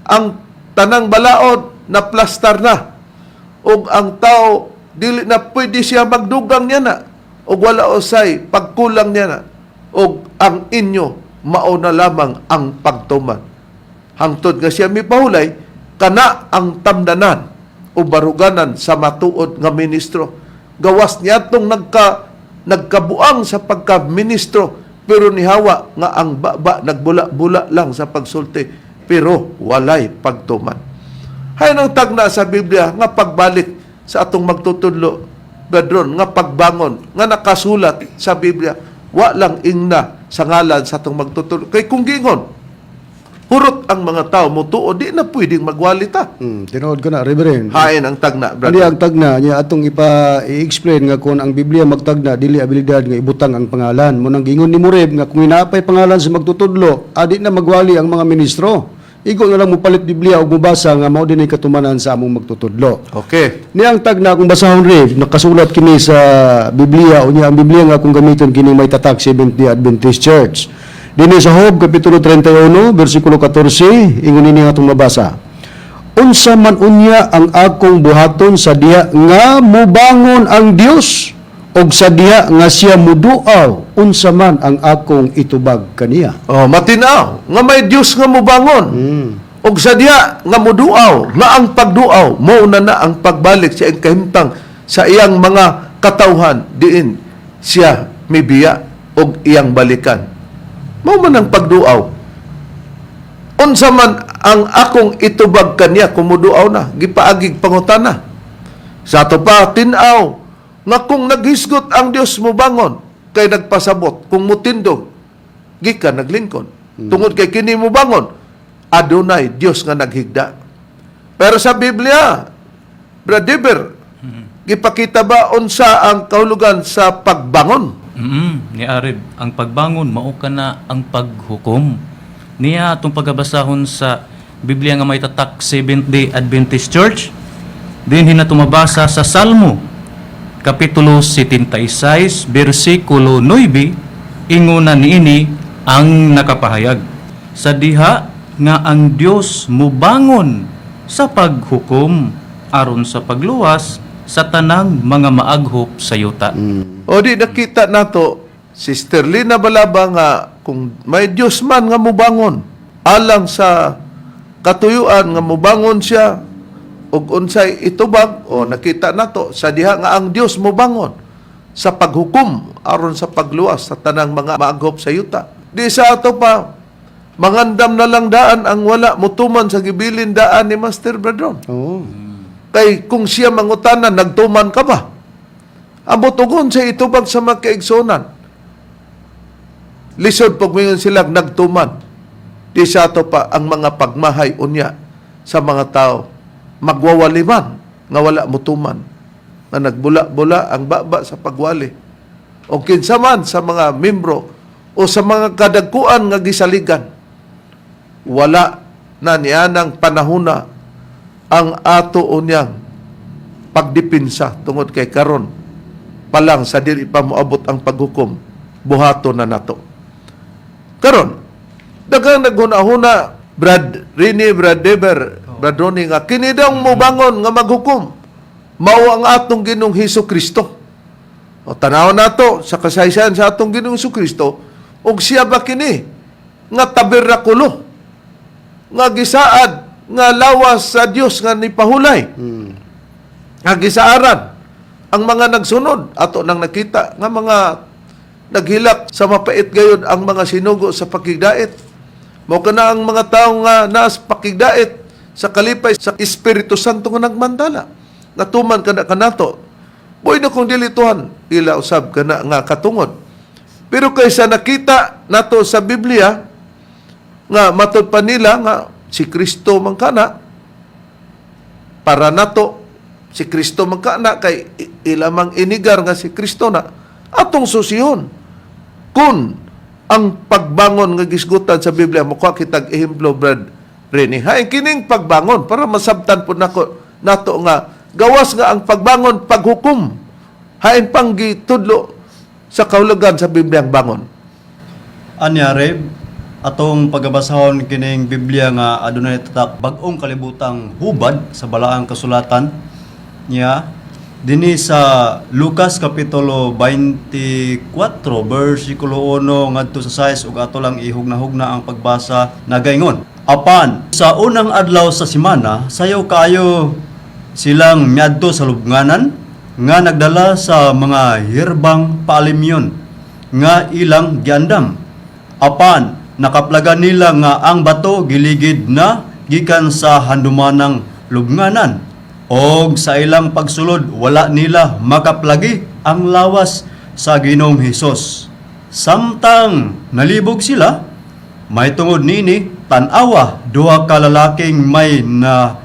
ang tanang balaod na plaster na ug ang tao Dili na pwede siya magdugang niya na og wala usay pagkulang niya na, og ang inyo mao na lamang ang pagtuman. Hangtod nga siya mipahulay, kana ang tamdanan o baruganan sa matuod nga ministro. Gawas niya tong nagkabuang sa pagka-ministro, pero nihawa nga ang baba nagbula-bula lang sa pagsulti, pero walay pagtuman. Hay nang tagna sa Biblia nga pagbalik sa atong magtutudlo, Bedron, nga pagbangon nga nakasulat sa Biblia, wa lang ingna sa ngalan sa atong magtutudlo. Kay kung giingon, hurot ang mga tao mutuo, di na pwedeng magwali ta. Tinuod ko na, Reverend. Hain ang tagna, Ani brother. ang tagna niya atong ipa i-explain nga kung ang Biblia magtagna, dili abilidad nga ibutang ang pangalan. Mo nang giingon ni Mureb nga kung inaapay pangalan sa magtutudlo, adi na magwali ang mga ministro. Igo na lang mopalit Biblia ug mobasa nga mao dinay katumanan sa among magtutudlo. Okay. Ni ang tagna kung basahon, Rev, nakasulat kini sa Biblia, unya ang Biblia nga kung gamiton kini may tatak Seventh-day Adventist Church. Dinhi sa Job kapitulo 31 bersikulo 14, ingon nini nga atong mabasa. Unsa man unya ang akong buhaton sa diha nga mubangon ang Dios og sa diha nga siya muduaw, unsa man ang akong itubag kaniya? Oh, matinaw nga may Dios nga mubangon. Og sa diha nga muduaw, nga ang pagduaw mao na na ang pagbalik sa iyang kahimtang sa iyang mga katawhan diin siya mibiya og iyang balikan. Mao man ang pagduaw. Unsa man ang akong itubag kaniya kung muduaw na, gipaagig pangutana. Sa ato pa, tinaw nga kung naghisgot ang Dios mubangon, kay nagpasabot, kung mutindog, gikan naglingkod. Tungod kay kini mubangon, adunay Dios nga naghigda. Pero sa Biblia, Brother, gipakita ba unsa ang kahulugan sa pagbangon? Ni Areb, ang pagbangon mao kana ang paghukom. Niya atong pagabasahon sa Biblia nga may tatak Seventh Day Adventist Church. Dinhi na tumabasa sa Salmo kapitulo 76 bersikulo 9, inguna niini ang nakapahayag. Sa diha nga ang Dios mubangon sa paghukom aron sa pagluwas sa tanang mga maaghop sa yuta. O di nakita nato, Sister Lina Balaba, nga kung may Diyos man nga mubangon alang sa katuyuan nga mubangon siya ug unsay itubag, o nakita nato sa diha nga ang Dios mubangon sa paghukom aron sa pagluwas sa tanang mga maaghop sa yuta. Di sa ato pa, mangandam na lang daan ang wala mutuman sa gibilin daan ni Master Bradron. Oo. Kay kung siya mangutana, nagtuman ka ba? Ambot ugon sa itubag sa mga kaigsonan. Lisod pag mingon sila nagtuman. Di sa ato pa ang mga pagmahay unya sa mga tao. Magwawaliman nga wala mutuman. Nga nagbula-bula ang baba sa pagwali. O kinsa man sa mga membro o sa mga kadagkuan nga gisaligan. Wala na nianang panahona ang ato unyang pagdipinsa tungod kay karon pa lang sa dili pa moabot ang paghukom, buhato na nato. Karon daghang naghuna-huna, Brad Rini, Brad Deber, Brad Ronnie, nga kini daw mobangon nga maghukom mao ang atong Ginoong Hesus Kristo. O tanaw nato sa kasaysayan sa atong Ginoong Hesus Kristo, og siya ba kini nga tabernakulo nga gisaad nga lawas sa Dios nga nipahulay, nga gisaaran ang mga nagsunod? Ato nang nakita nga mga naghilak sa mapait gayud ang mga sinugo sa pakigdait. Mao kana ang mga tawo nga naas pakigdait sa kalipay sa Espiritu Santo nga nagmandala. Natuman kana kanato. Buy na kung dilituhan ila usab kana nga katungod. Pero kaysa nakita nato sa Biblia nga matod pa nila nga si Kristo man kana para nato, si Kristo man kana kay ilamang inigar nga si Kristo na atong susihon kung ang pagbangon nga gisgutan sa Biblia. Mukha kitag ehemplo, Brad Rene. Hay kining pagbangon para masabtan po nako nato nga gawas nga ang pagbangon paghukom, hain pang gitudlo sa kahulugan sa Biblia ang bangon. Anya Reb, atong pagabasahon kining Biblia nga adunay tatak bag-ong kalibutang hubad sa balaang kasulatan niya. Dinhi sa Lucas kapitulo 24 bersikulo 1 ngadto sa 6 ug ato lang ihugna-hugna ang pagbasa, nagaingon: Apan sa unang adlaw sa semana, sayo kaayo silang miadto sa lubnganan nga nagdala sa mga herbang paalimyon nga ilang giandam. Apan nakaplagan nila nga ang bato giligid na gikan sa handumanang lubnganan. Og sa ilang pagsulod, wala nila makaplagi ang lawas sa Ginoong Hesus. Samtang nalibog sila, may tungod nini, tan-awa, duha ka lalaking may na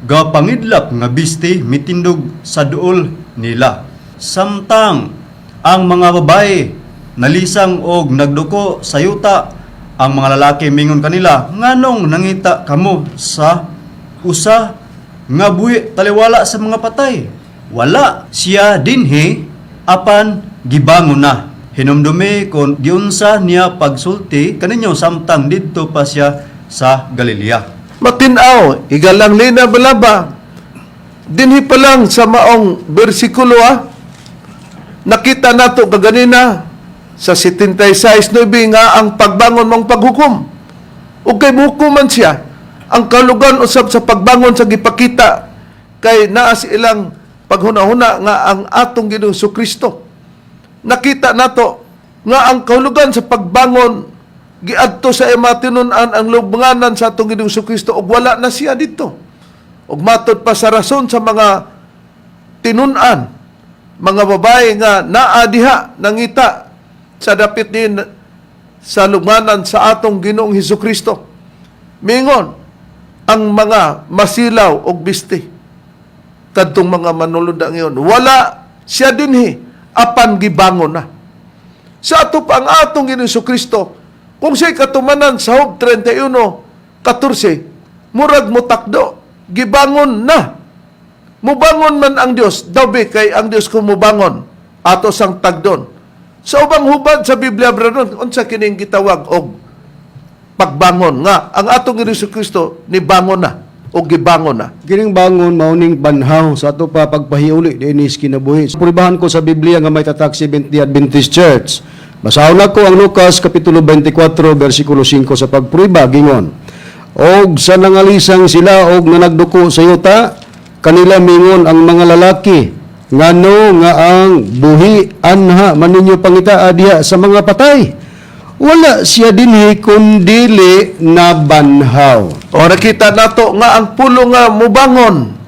gapangidlap nga bisti mitindog sa duol nila. Samtang ang mga babae nalisang og nagduko sa yuta, ang mga lalaki mingon kanila, "Nganong nangita kamo sa usa nga buhi taliwala sa mga patay? Wala siya dinhi, apan gibangon na. Hinumdumi kon giunsa niya pagsulti kaninyo samtang didto pa siya sa Galilea." Matinaw, igalang Lina Balaba. Dinhi pa lang sa maong bersikulo nakita nato kaganina sa 76.9 nga ang pagbangon mong paghukom. O kay muhukuman siya, ang kalugan usab sa pagbangon sa gipakita kay naa sa ilang paghuna-huna nga ang atong Ginoong Kristo. Nakita nato nga ang kahulugan sa pagbangon, giadto sa iyang tinun-an ang lubnganan sa atong Ginoong Kristo ug wala na siya dito. Ug matod pa sa rason sa mga tinun-an, mga babae nga naa diha nangita sa dapit din sa lubnganan sa atong Ginoong Hesus Kristo. Mingon ang mga masilaw og bisti kadtong mga manulunda ngayon, wala siya dinhi, apan gibangon na. Sa ato pa ang atong Ginoong Kristo, kung siya'y katumanan sa Job 31:14, murag mutakdo, gibangon na. Mubangon man ang Dios, daw kay ang Dios kung mubangon, ato sang tagdon. Sa ubang hubad sa Biblia, Brother, unsa kining gitawag og pagbangon nga ang atong Ginoong Kristo nibangon na o gibangon na? Kining bangon mao ning banhaw sa ato pa pagpahiuli diini sa kinabuhi. Prubahan ko sa Biblia nga may tatak Seventh-day Adventist Church. Basahon nako ang Lucas kapitulo 24 bersikulo 5 sa pagprueba, gingon: Og sa nangalisang sila og nanagduko sa yuta, kanila mingon ang mga lalaki, "Ngano nga ang buhi anha man ninyo pangita diha sa mga patay? Wala siya dinhi kundili nabanhaw." O nakita nato nga ang pulo nga mubangon,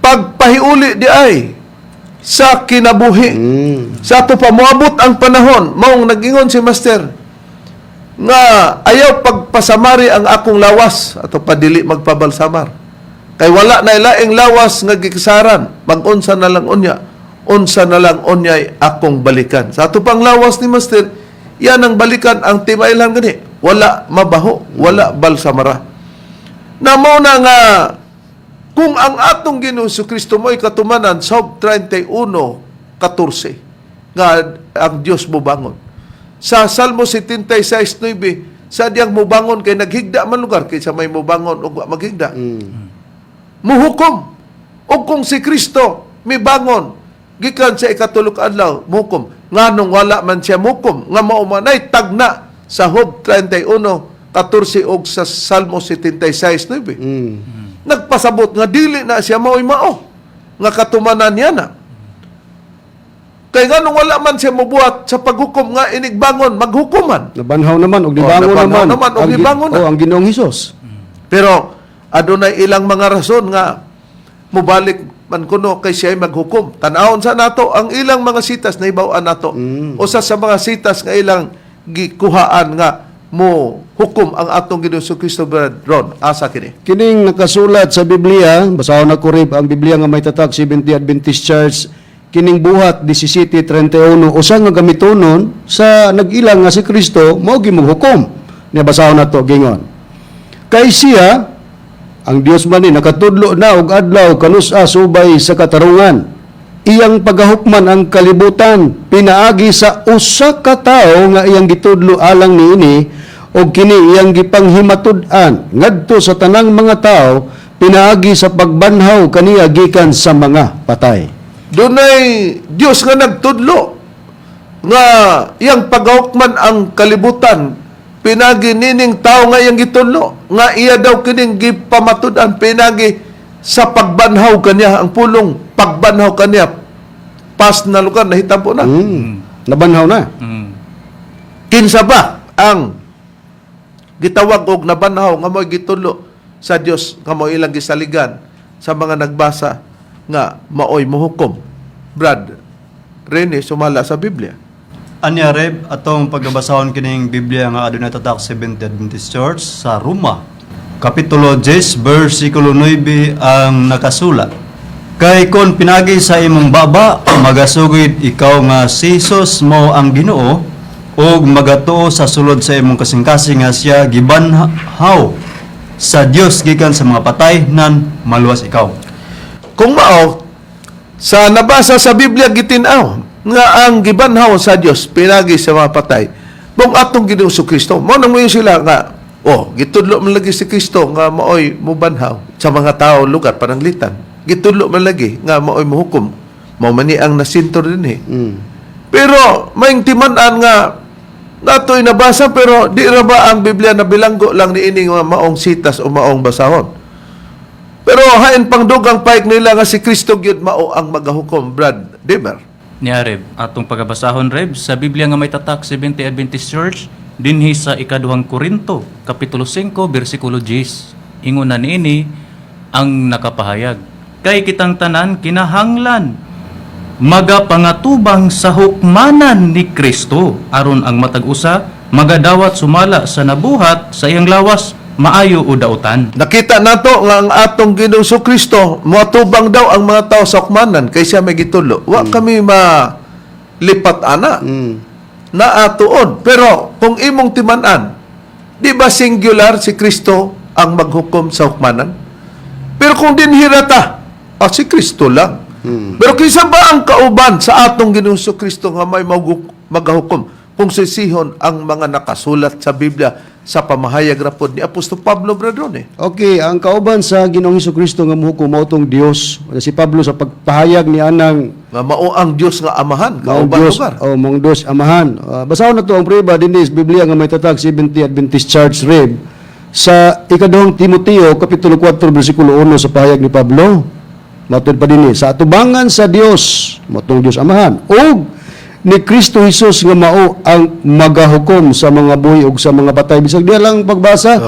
pagpahiuli di ay sa kinabuhi. Sa ato pa moabot ang panahon, maong nagingon si Master nga ayaw pagpasamari ang akong lawas, ato pa dili magpabalsamar. Kay wala na ilaing lawas nga gikasaran, mag-unsa na lang unya, unsa na lang unyay akong balikan. Sa ato pang lawas ni Master, yan ang balikan ang timailhan gani. Wala mabaho, wala balsamara. Na mao na nga kung ang atong Ginoong Kristo mo'y katumanan sa Job 31:14 nga ang Dios mobangon. Sa Salmo 76:9, sa diyang mubangon kay naghigda man lugar kaysa may mubangon ug wa maghigda. Muhukom. O kung si Kristo mibangon gikan sa ikatulo ka adlaw, muhukom. Nganong wala man siya muhukom nga mao manay tagna sa Job 31:14 og sa Salmo 76:9? Nagpasabot nga dili na siya mao'y mao nga katumanan niya na. Kay nganong wala man siya mobuhat sa paghukom nga inigbangon, maghukuman? Nabanhaw naman og nibangon Oh, nabanhaw naman. Naman, og ang nibangon na. Oh, ang Ginoong Hesus. Pero adunay ilang mga rason nga mubalik man kuno kay siya ay maghukom. Tan-awon sa nato ang ilang mga sitas na hibaw-an nato. Usa sa mga sitas nga ilang gikuhaan nga mo hukom ang atong Ginoong Kristo, Brad Ron, asa kini? Kining nakasulat sa Biblia, basahon na ko rib ang Biblia nga may tatak Seventh-day Adventist Church, kining Buhat 17:31, usa nga gamitonon sa nag-ilang nga si Kristo mao gimughukom. Nya basahon nato, gingon: Kay siya, ang Dios man ni, nakatudlo na og adlaw kanus-a subay sa katarungan. Iyang pagahukman ang kalibutan pinaagi sa usa ka tawo nga iyang gitudlo alang niini, og kini iyang gipanghimatud-an ngadto sa tanang mga tawo. pinaagi sa pagbanhaw kaniya gikan sa mga patay. Dunay Dios nga nagtudlo nga iyang pagahukman ang kalibutan pinagi nining tao nga iyang gitudlo nga iya daw kining gipamatud-an pinagi sa pagbanhaw kaniya. Ang pulong pagbanhaw kaniya, past na lugar, nahitabo na. Nabanhaw na. Kinsa ba ang gitawag og nabanhaw nga mo'y gitudlo sa Dios nga mo'y ilang gisaligan sa mga nagbasa nga maoy mohukom, Brad Rene, sumala sa Biblia? Anya Reb, atong pagabasahon kining Biblia nga adunay tatak Seventh Adventist Church sa Roma. Kapitulo 10, versikulo 9 ang nakasulat. Kay kon pinagi sa imong baba, magasugid ikaw nga si Jesus mo ang Ginoo ug magatuo sa sulod sa imong kasing-kasing nga siya gibanhaw sa Dios gikan sa mga patay, nan maluwas ikaw. Kung mao, sa nabasa sa Biblia gitin-aw nga ang gibanhaw sa Dios pinagi sa mga patay mong atong Ginoong Kristo. Mao nang moingon sila nga, oh, gitudlo man lagi si Kristo nga maoy mubanhaw sa mga tao lugar pananglitan. Gitudlo man lagi nga maoy muhukom. Mao man ni ang nasintor dinhi. Pero may timan-an nga nato'y nabasa, pero di ra ba ang Biblia na bilanggo lang niini nga maong sitas o maong basahon? Pero hain pang dugang payag nila nga si Kristo gyud mao ang magahukom, Brad Demer? Niya Reb, atong pagabasahon Reb sa Biblia nga may tatak Seventh Adventist Church dinhi sa ikaduhang Korinto kapitulo 5 bersikulo 10. Ingon na niini ang nakapahayag. Kay kitang tanan kinahanglan magapangatubang sa hukmanan ni Kristo aron ang matag usa magadawat sumala sa nabuhat sa iyang lawas, maayo o dautan. Nakita nato nga ang atong Ginoong Kristo moatubang daw ang mga tao sa hukmanan kay siya may gitulo. Wa kami malipat ana. Naatuon. Pero kung imong timan-an, di ba singular si Kristo ang maghukom sa hukmanan? Pero kung dinhirata, si Kristo lang. Pero kinsa ba ang kauban sa atong Ginoong Kristo nga may magahukom kung sisihon ang mga nakasulat sa Biblia sa pamahayag rapod ni Apostol Pablo, Bradone? Okay, ang kauban sa Ginoong Kristo nga mohukom mao tong Dios. Si Pablo sa pagpahayag ni anang Nga mao ang Dios nga Amahan, maong kauban Dios, lugar. oh, maong Dios Amahan. Basahon na to ang prueba dinhi sa Biblia nga may tatag 70 Adventist Church, Reb, sa ikaduhang Timoteo kapitulo 4 bersikulo 1 sa pahayag ni Pablo. Matud pa dinhi sa atubangan sa Dios, mao tong Dios Amahan ug ni Kristo Jesus nga mao ang magahukom sa mga buhi ug sa mga patay. Bisag diha lang pagbasa,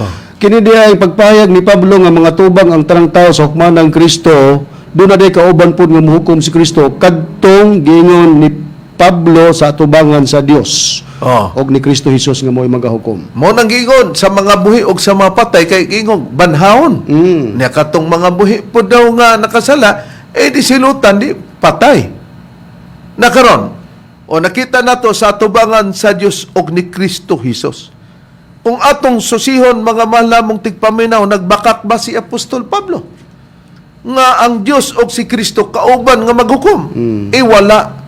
kini diha ay pagpahayag ni Pablo nga mga tubang ang tanang tao sa hukman ng Kristo, doon na day kauban pud nga mohukom si Kristo kadtong giingon ni Pablo sa atubangan sa Dios ug ni Kristo Jesus nga mo'y magahukom. Mao nang giingon sa mga buhi og sa mga patay kay giingon banhawon. Nya katong mga buhi po daw nga nakasala eh di silutan, di patay. Nakaron o nakita nato sa atubangan sa Dios og ni Kristo Jesus. Kung atong susihon, mga mahal namong tigpaminaw, nagbakak ba si Apostol Pablo nga ang Dios og si Kristo kauban nga maghukom? Eh wala.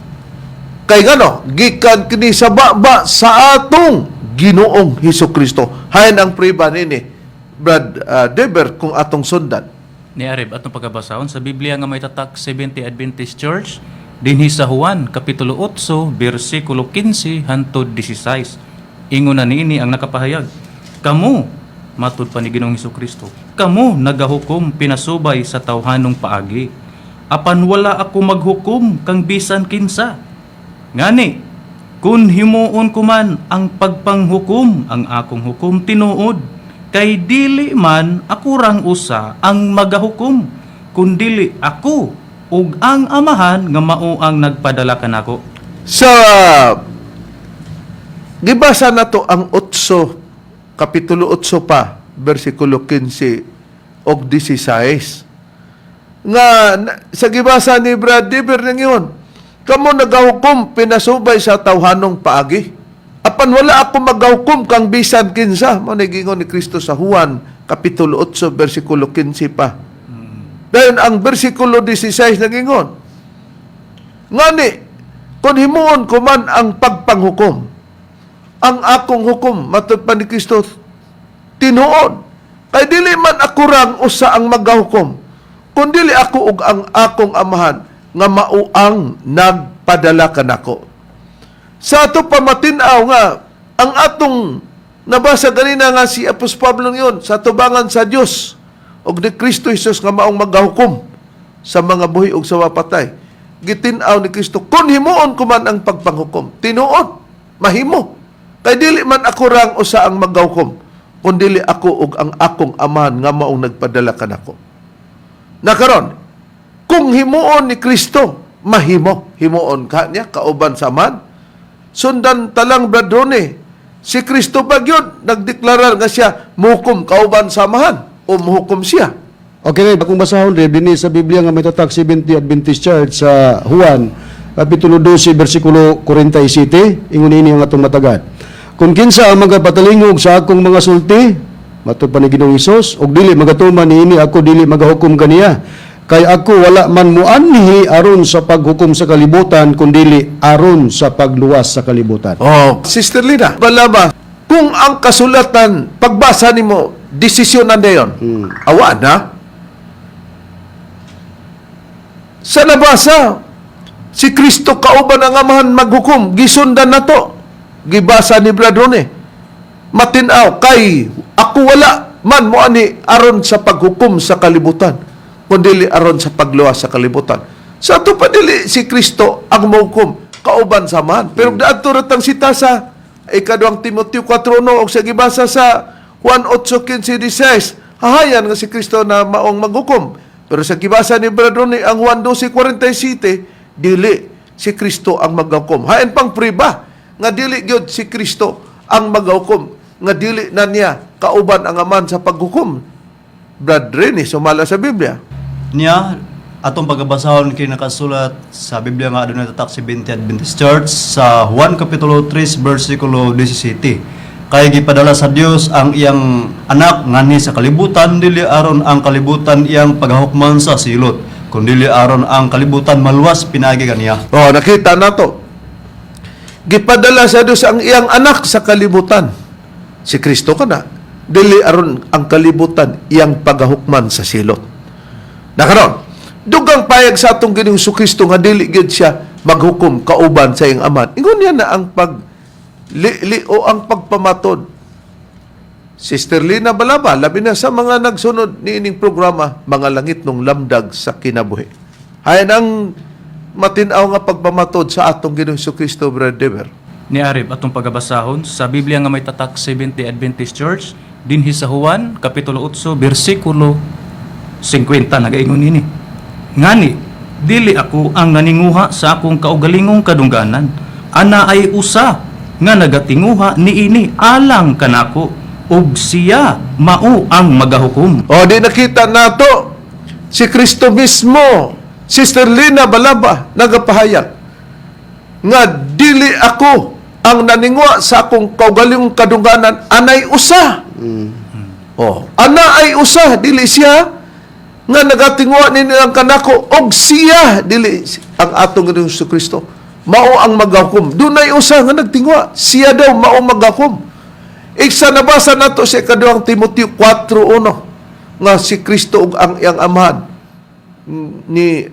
Kay ngano, gikan kini sa baba sa atong Ginoong Hesus Kristo. Hain ang priba nini, Brad Deber, kung atong sundan. Ni Areb, atong pagabasahon sa Biblia nga may tatak 70 Adventist Church dinhi sa Juan kapitulo 8 bersikulo 15 hantod 16. Ingon na niini ang nakapahayag. Kamo, matud pa ni Ginoong Kristo, kamo nagahukom pinasubay sa tawhanong paagi. Apan wala ako maghukom kang bisan kinsa. Ngani, kun himuon ko man ang pagpanghukom, ang akong hukom tinuod, kay dili man ako rang usa ang magahukom, kundili ako ug ang Amahan nga mao ang nagpadala kanako. Sa gibasa nato ang 8, kapitulo 8 pa, bersikulo 15 og 16. Nga sa gibasa ni Brad Deber nang yun, kamo nagahukom pinasubay sa tawhanong paagi. Apan wala ako magahukom kang bisan kinsa. Mao ni giingon ni Kristo sa Juan kapitulo 8 bersikulo 15 pa. Dayon ang bersikulo 16 nagingon, ngani, kung himuon ko man ang pagpanghukom, ang akong hukom, matud pa ni Kristo, tinuod. Kay dili man ako rang usa ang magahukom, kundili ako ug ang akong Amahan nga mao ang nagpadala kanako. Sa ato pamatin-aw nga ang atong nabasa ganina nga si Apostol Pablo yun sa tubangan sa Dios ug ni Kristo Jesus nga maong magahukom sa mga buhi ug sa mapatay. Gitin-aw ni Kristo, kun himuon ko man ang pagpanghukom, tinuod mahimo, kay dili man ako rang usa ang magahukom, kundili ako ug ang akong Amahan nga maong nagpadala kanako. Nakaron, kung himuon ni Kristo, mahimo. Himuon ka niya, kauban sa man. Sundan talang, Brad Ronnie, si Kristo ba gyud nagdeklarar nga siya muhukom kauban sa Amahan o muhukom siya? Okay, kung basahon rin, dinhi sa Biblia nga may tatak Seventh Adventist Church sa Juan, Kapitulo 12, versikulo 47, ingon ini ang atong matagad. "Kung kinsa ang magapatalingog sa akong mga sulti," matod pa ni Ginoong Hesus, "ug dili magatuman niini, ako dili magahukom kaniya. Kay ako wala man muanhi aron sa paghukom sa kalibutan, kundili aron sa pagluwas sa kalibutan." Oh, Sister Lina, balaba, kung ang kasulatan, pagbasa nimo, desisyon na dayon. Awa na. Sa nabasa, si Kristo kauban ang Amahan maghukom, gisundan na to. Gibasa ni Brad Rone. Matinaw, kay ako wala man mo ani aron sa paghukom sa kalibutan, kundili aron sa pagluwas sa kalibutan. Sa ato pa dili si Kristo ang mohukom kauban sa Amahan. Pero daadto ratang sita sa Ikaduhang Timoteo 4:1 og sa gibasa sa Juan 8:15-16, hahayan nga si Kristo na maong maghukom. Pero sa gibasa ni Brad Ronnie ang Juan 12:47, dili si Kristo ang maghukom. Hain pang priba nga dili gyud si Kristo ang maghukom, nga dili na niya kauban ang Aman sa paghukom. Brad Rene, sumala sa Biblia. Niya, atong pagabasahon kay nakasulat sa Biblia nga adunay tatak Seventh Adventist Church sa Juan Kapitulo 3 versikulo 17. "Kay gipadala sa Dios ang iyang anak nganhi sa kalibutan dili aron ang kalibutan iyang paghukman sa silot, kundili aron ang kalibutan maluwas pinaagi kaniya." Oh, nakita na to. Gipadala sa Dios ang iyang anak sa kalibutan. Si Kristo ka na. Dili aron ang kalibutan iyang pagahukman sa silot. Nakaron, dugang payag sa atong Ginoong Kristo nga dili gyud siya maghukom kauban sa iyang Amahan. Ingon niya na ang pag li, li, o ang pagpamatod. Sister Lina Balaba, labi na sa mga nagsunod niining programa, Mga Langit nung Lamdag sa Kinabuhi. Hayan ang matinaw nga pagpamatod sa atong Ginoong Kristo, Brother Dever. Ni Arib atong pagabasahon sa Biblia nga may tatak Seventh Day Adventist Church dinhi sa Juan Kapitulo 8 bersikulo 50, nagaingon nini. "Ngani dili ako ang naninguha sa akong kaugalingong kadungganan, ana ay usa nga nagatinguha niini alang kanako, ug siya mao ang magahukom." O, di nakita nato si Kristo mismo, Sister Lina Balaba, nagapahayag nga dili ako ang naningwa sa akong kaugalingong kadungganan, anay usa. Oh, ana ay usa, dili siya nga nagatingwa ni ang kanako, og siya dili ang atong Ginoong Kristo mao ang magahukom. Dunay usa nga nagtingwa, siya daw mao magahukom. Iksa nabasa nato sa Ikaduhang Timoteo 4:1 nga si Kristo ug ang iyang Amahan ni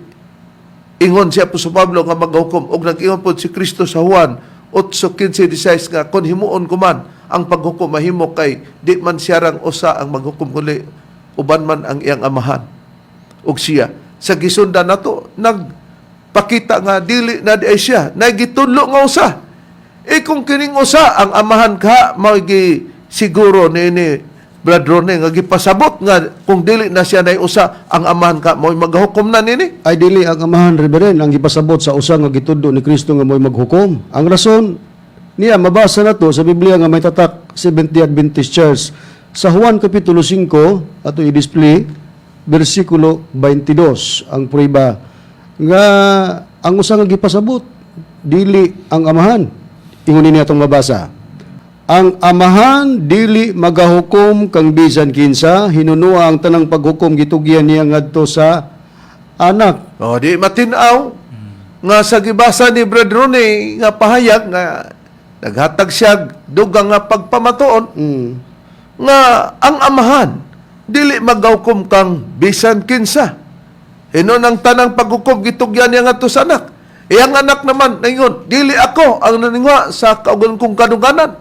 ingon si Apostol Pablo nga magahukom, og nag-ingon pod si Kristo sa Juan 8:15-16 nga kon himuon ko man ang paghukom, mahimo, kay di man siya rang usa ang maghukom, kundi uban man ang iyang Amahan ug siya. Sa gisundan nato, nagpakita nga dili na di ay siya nagitudlo nga usa. E kung kining usa ang Amahan ka, magi siguro ni Brad Rone nga gipasabot nga kung dili na siya nay usa, ang Amahan ka mo'y magahukom na nini. Ay dili ang Amahan, Reverend, ang gipasabot sa usa nga gitudlo ni Kristo nga mo'y maghukom. Ang rason niya mabasa na to sa Biblia nga may tatak Seventh-day Adventist Church sa Juan Kapitulo 5, ato i-display bersikulo 22, ang prueba nga ang usa nga gipasabot dili ang Amahan. Ingon niya atong mabasa. "Ang Amahan dili magahukom kang bisan kinsa, hinunua ang tanang paghukom gitugyan niya ngadto sa Anak." O, di matinaw nga sa gibasa ni Brad Rone nga pahayag nga naghatag siya dugang nga pagpamatuon nga ang Amahan Dili magahukom kang bisan kinsa. Hinuon ang tanang paghukom gitugyan niya ngadto sa anak. Iyang anak naman ningon, "Dili ako ang naninguha sa kaugalingon kong kadungganan.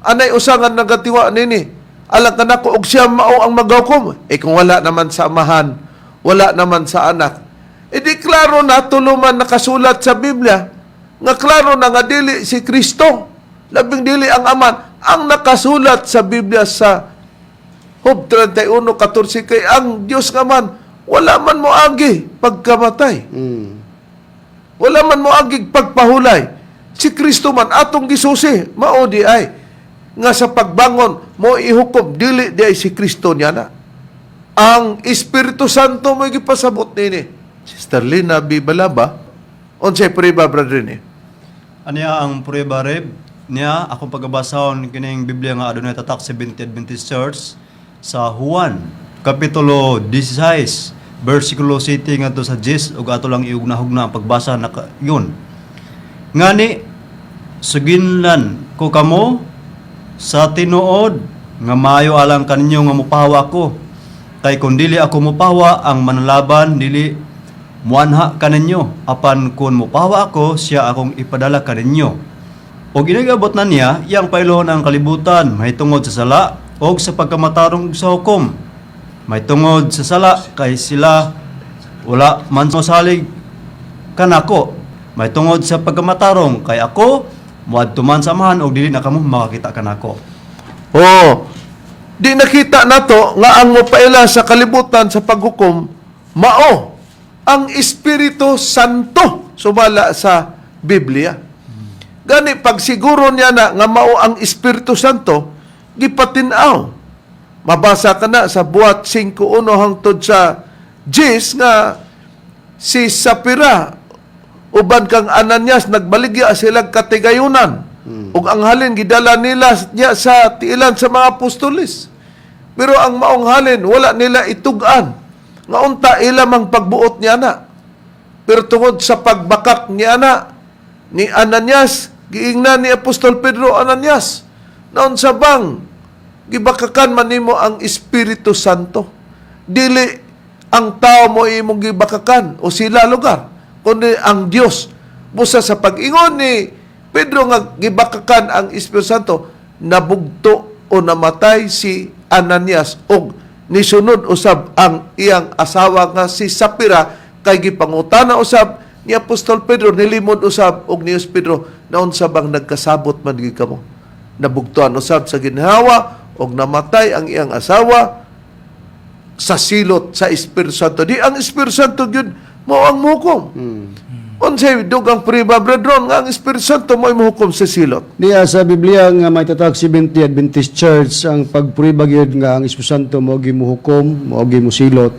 Anay usa nga nagatiwa nini. Alang kanako og siya mao ang magahukom." Eh kung wala naman sa amahan, wala naman sa anak. E di klaro na tuluman nakasulat sa Biblia nga klaro na nga dili si Kristo, labing dili ang Aman ang nakasulat sa Biblia sa Job 31:14, kay ang Dios nga man wala man mo agi pagkamatay. Wala man mo agi pagpahulay. Si Kristo man atong gisusi, mao di ay nga sa pagbangon mo ihukom, dili di ay si Kristo niya na. Ang Espiritu Santo mo gipasabot nini. Sister Lina B. Balaba, unsay prueba, brother ni? Aniya ang prueba, Reb, niya akong pagabasahon kining Biblia nga adunay tatak Seventh Adventist Church sa Juan kapitulo 16 versikulo 7 ngadto sa 10 ug ato lang iugnahugna ang pagbasa na yun. Ngani suginlan ko kamo sa tinuod nga maayo alang kaninyo nga mupahawa ko. Kay kung dili ako mupahawa, ang manlaban dili muanha kaninyo. Apan kung mupahawa ako, siya akong ipadala kaninyo. Og inigabot na niya, iyang pailohon ang kalibutan, mahitungod sa sala og sa pagkamatarong ug sa hukom. Mahitungod sa sala kay sila wala man mosalig kanako. Mahitungod sa pagkamatarong kay ako moadto man sa Amahan og dili na kamo makakita kanako. Oh, di nakita nato nga ang mopaila sa kalibutan sa paghukom mao ang Espiritu Santo sumala sa Biblia. Gani pagsiguro niya na nga mao ang Espiritu Santo, gipatin-aw. Mabasa ka na sa Buhat 5:1 hangtod sa 10 nga si Sapira uban kang Ananias nagbaligya sila katigayunan. Ug ang halin gidala nila niya sa tiilan sa mga apostoles. Pero ang maong halin wala nila itug-an. Nga unta ila mang pagbuot niya na. Pero tungod sa pagbakak niya na ni Ananias, giingnan ni Apostol Pedro, "Ananias, naunsa bang gibakakan man nimo ang Espiritu Santo? Dili ang tao mo imong gibakakan o sila lugar, kundi ang Dios." Busa sa pag-ingon ni Pedro nga gibakakan ang Espiritu Santo, nabugto o namatay si Ananias og nisunod usab ang iyang asawa nga si Sapira, kay gipangutana usab ni Apostol Pedro, nilimod usab og ni Pedro, "Naunsa bang nagkasabot man gid kamo?" Nabugtuan usab sa ginhawa og namatay ang iyang asawa sa silot sa Espiritu Santo. Di ang Espiritu Santo gyud mao ang muhukom. Unsay dugang prueba, brethren, nga ang Espiritu Santo mo muhukom sa silot? Niya sa Biblia nga may tatak Seventh Adventist Church ang pagprueba gyud nga ang Espiritu Santo mao gimuhukom, mao gimusilot.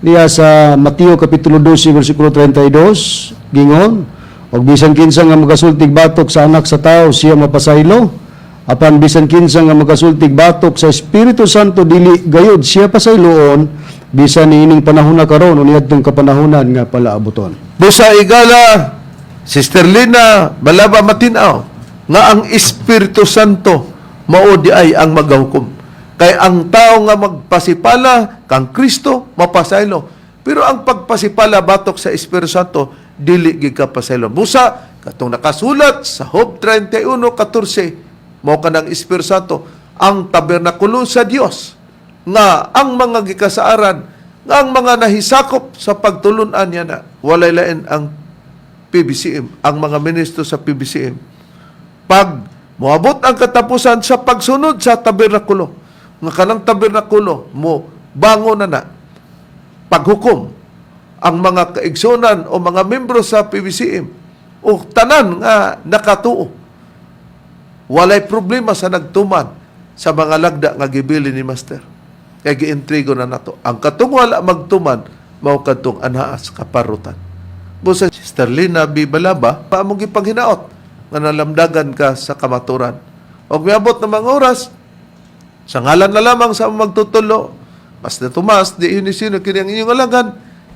Niya sa Mateo kapitulo 12 bersikulo 32 gingon, "Og bisan kinsa nga magasultig batok sa Anak sa Tao, siya mapasaylo. Apan bisan kinsa nga magasultig batok sa Espiritu Santo, dili gayud siya pasayloon bisan niining panahon na karon o niadtong kapanahonan nga palaabuton." Busa, igala, Sister Lina, Balaba, matinaw nga ang Espiritu Santo mao di ay ang magahukom. Kay ang tao nga magpasipala kang Kristo mapasaylo. Pero ang pagpasipala batok sa Espiritu Santo dili gid ka pasaylo. Busa katong nakasulat sa Job 31:14, mao kanang Espiritu Santo ang tabernakulo sa Dios nga ang mga gikasaaran nga ang mga nahisakop sa pagtulunan niya na walay lain ang PBCM, ang mga ministro sa PBCM. Pag moabot ang katapusan sa pagsunod sa tabernakulo, nga kanang tabernakulo mo bango na na paghukom ang mga kaigsunan o mga membro sa PBCM o tanan nga nakatuo, walay problema sa nagtuman sa mga lagda nga gibili ni Master. Kay giintrigo na nato. Ang katong wala magtuman, mao kadtong anhaas kaparutan. Busa, Sister Lina B. Balaba, paamong gipanghinaot nga nalamdagan ka sa kamaturan. Og miabot na mga oras, sa ngalan na lamang sa magtutulo, Master Tomas, di Unisino, kini ang inyong alagan,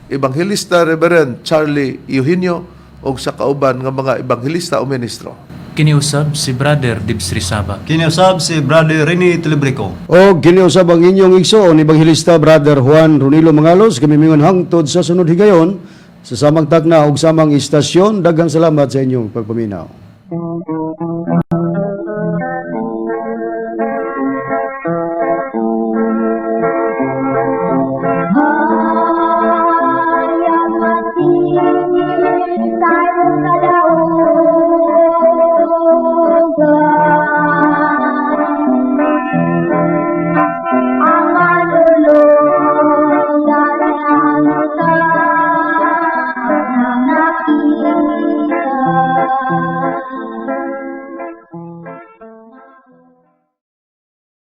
Ebanghelista Reverend Charlie Eugenio, og sa kauban nga mga ebanghelista o ministro. Kini usab si Brother Dibs Rizaba. Kini usab si Brother Rene Telebrico. O kini usab ang inyong igsoon, Ebanghelista Brother Juan Ronilo Mangalos, kami mingon hangtod sa sunod higayon sa samang takna ug samang istasyon. Daghang salamat sa inyong pagpaminaw. Ang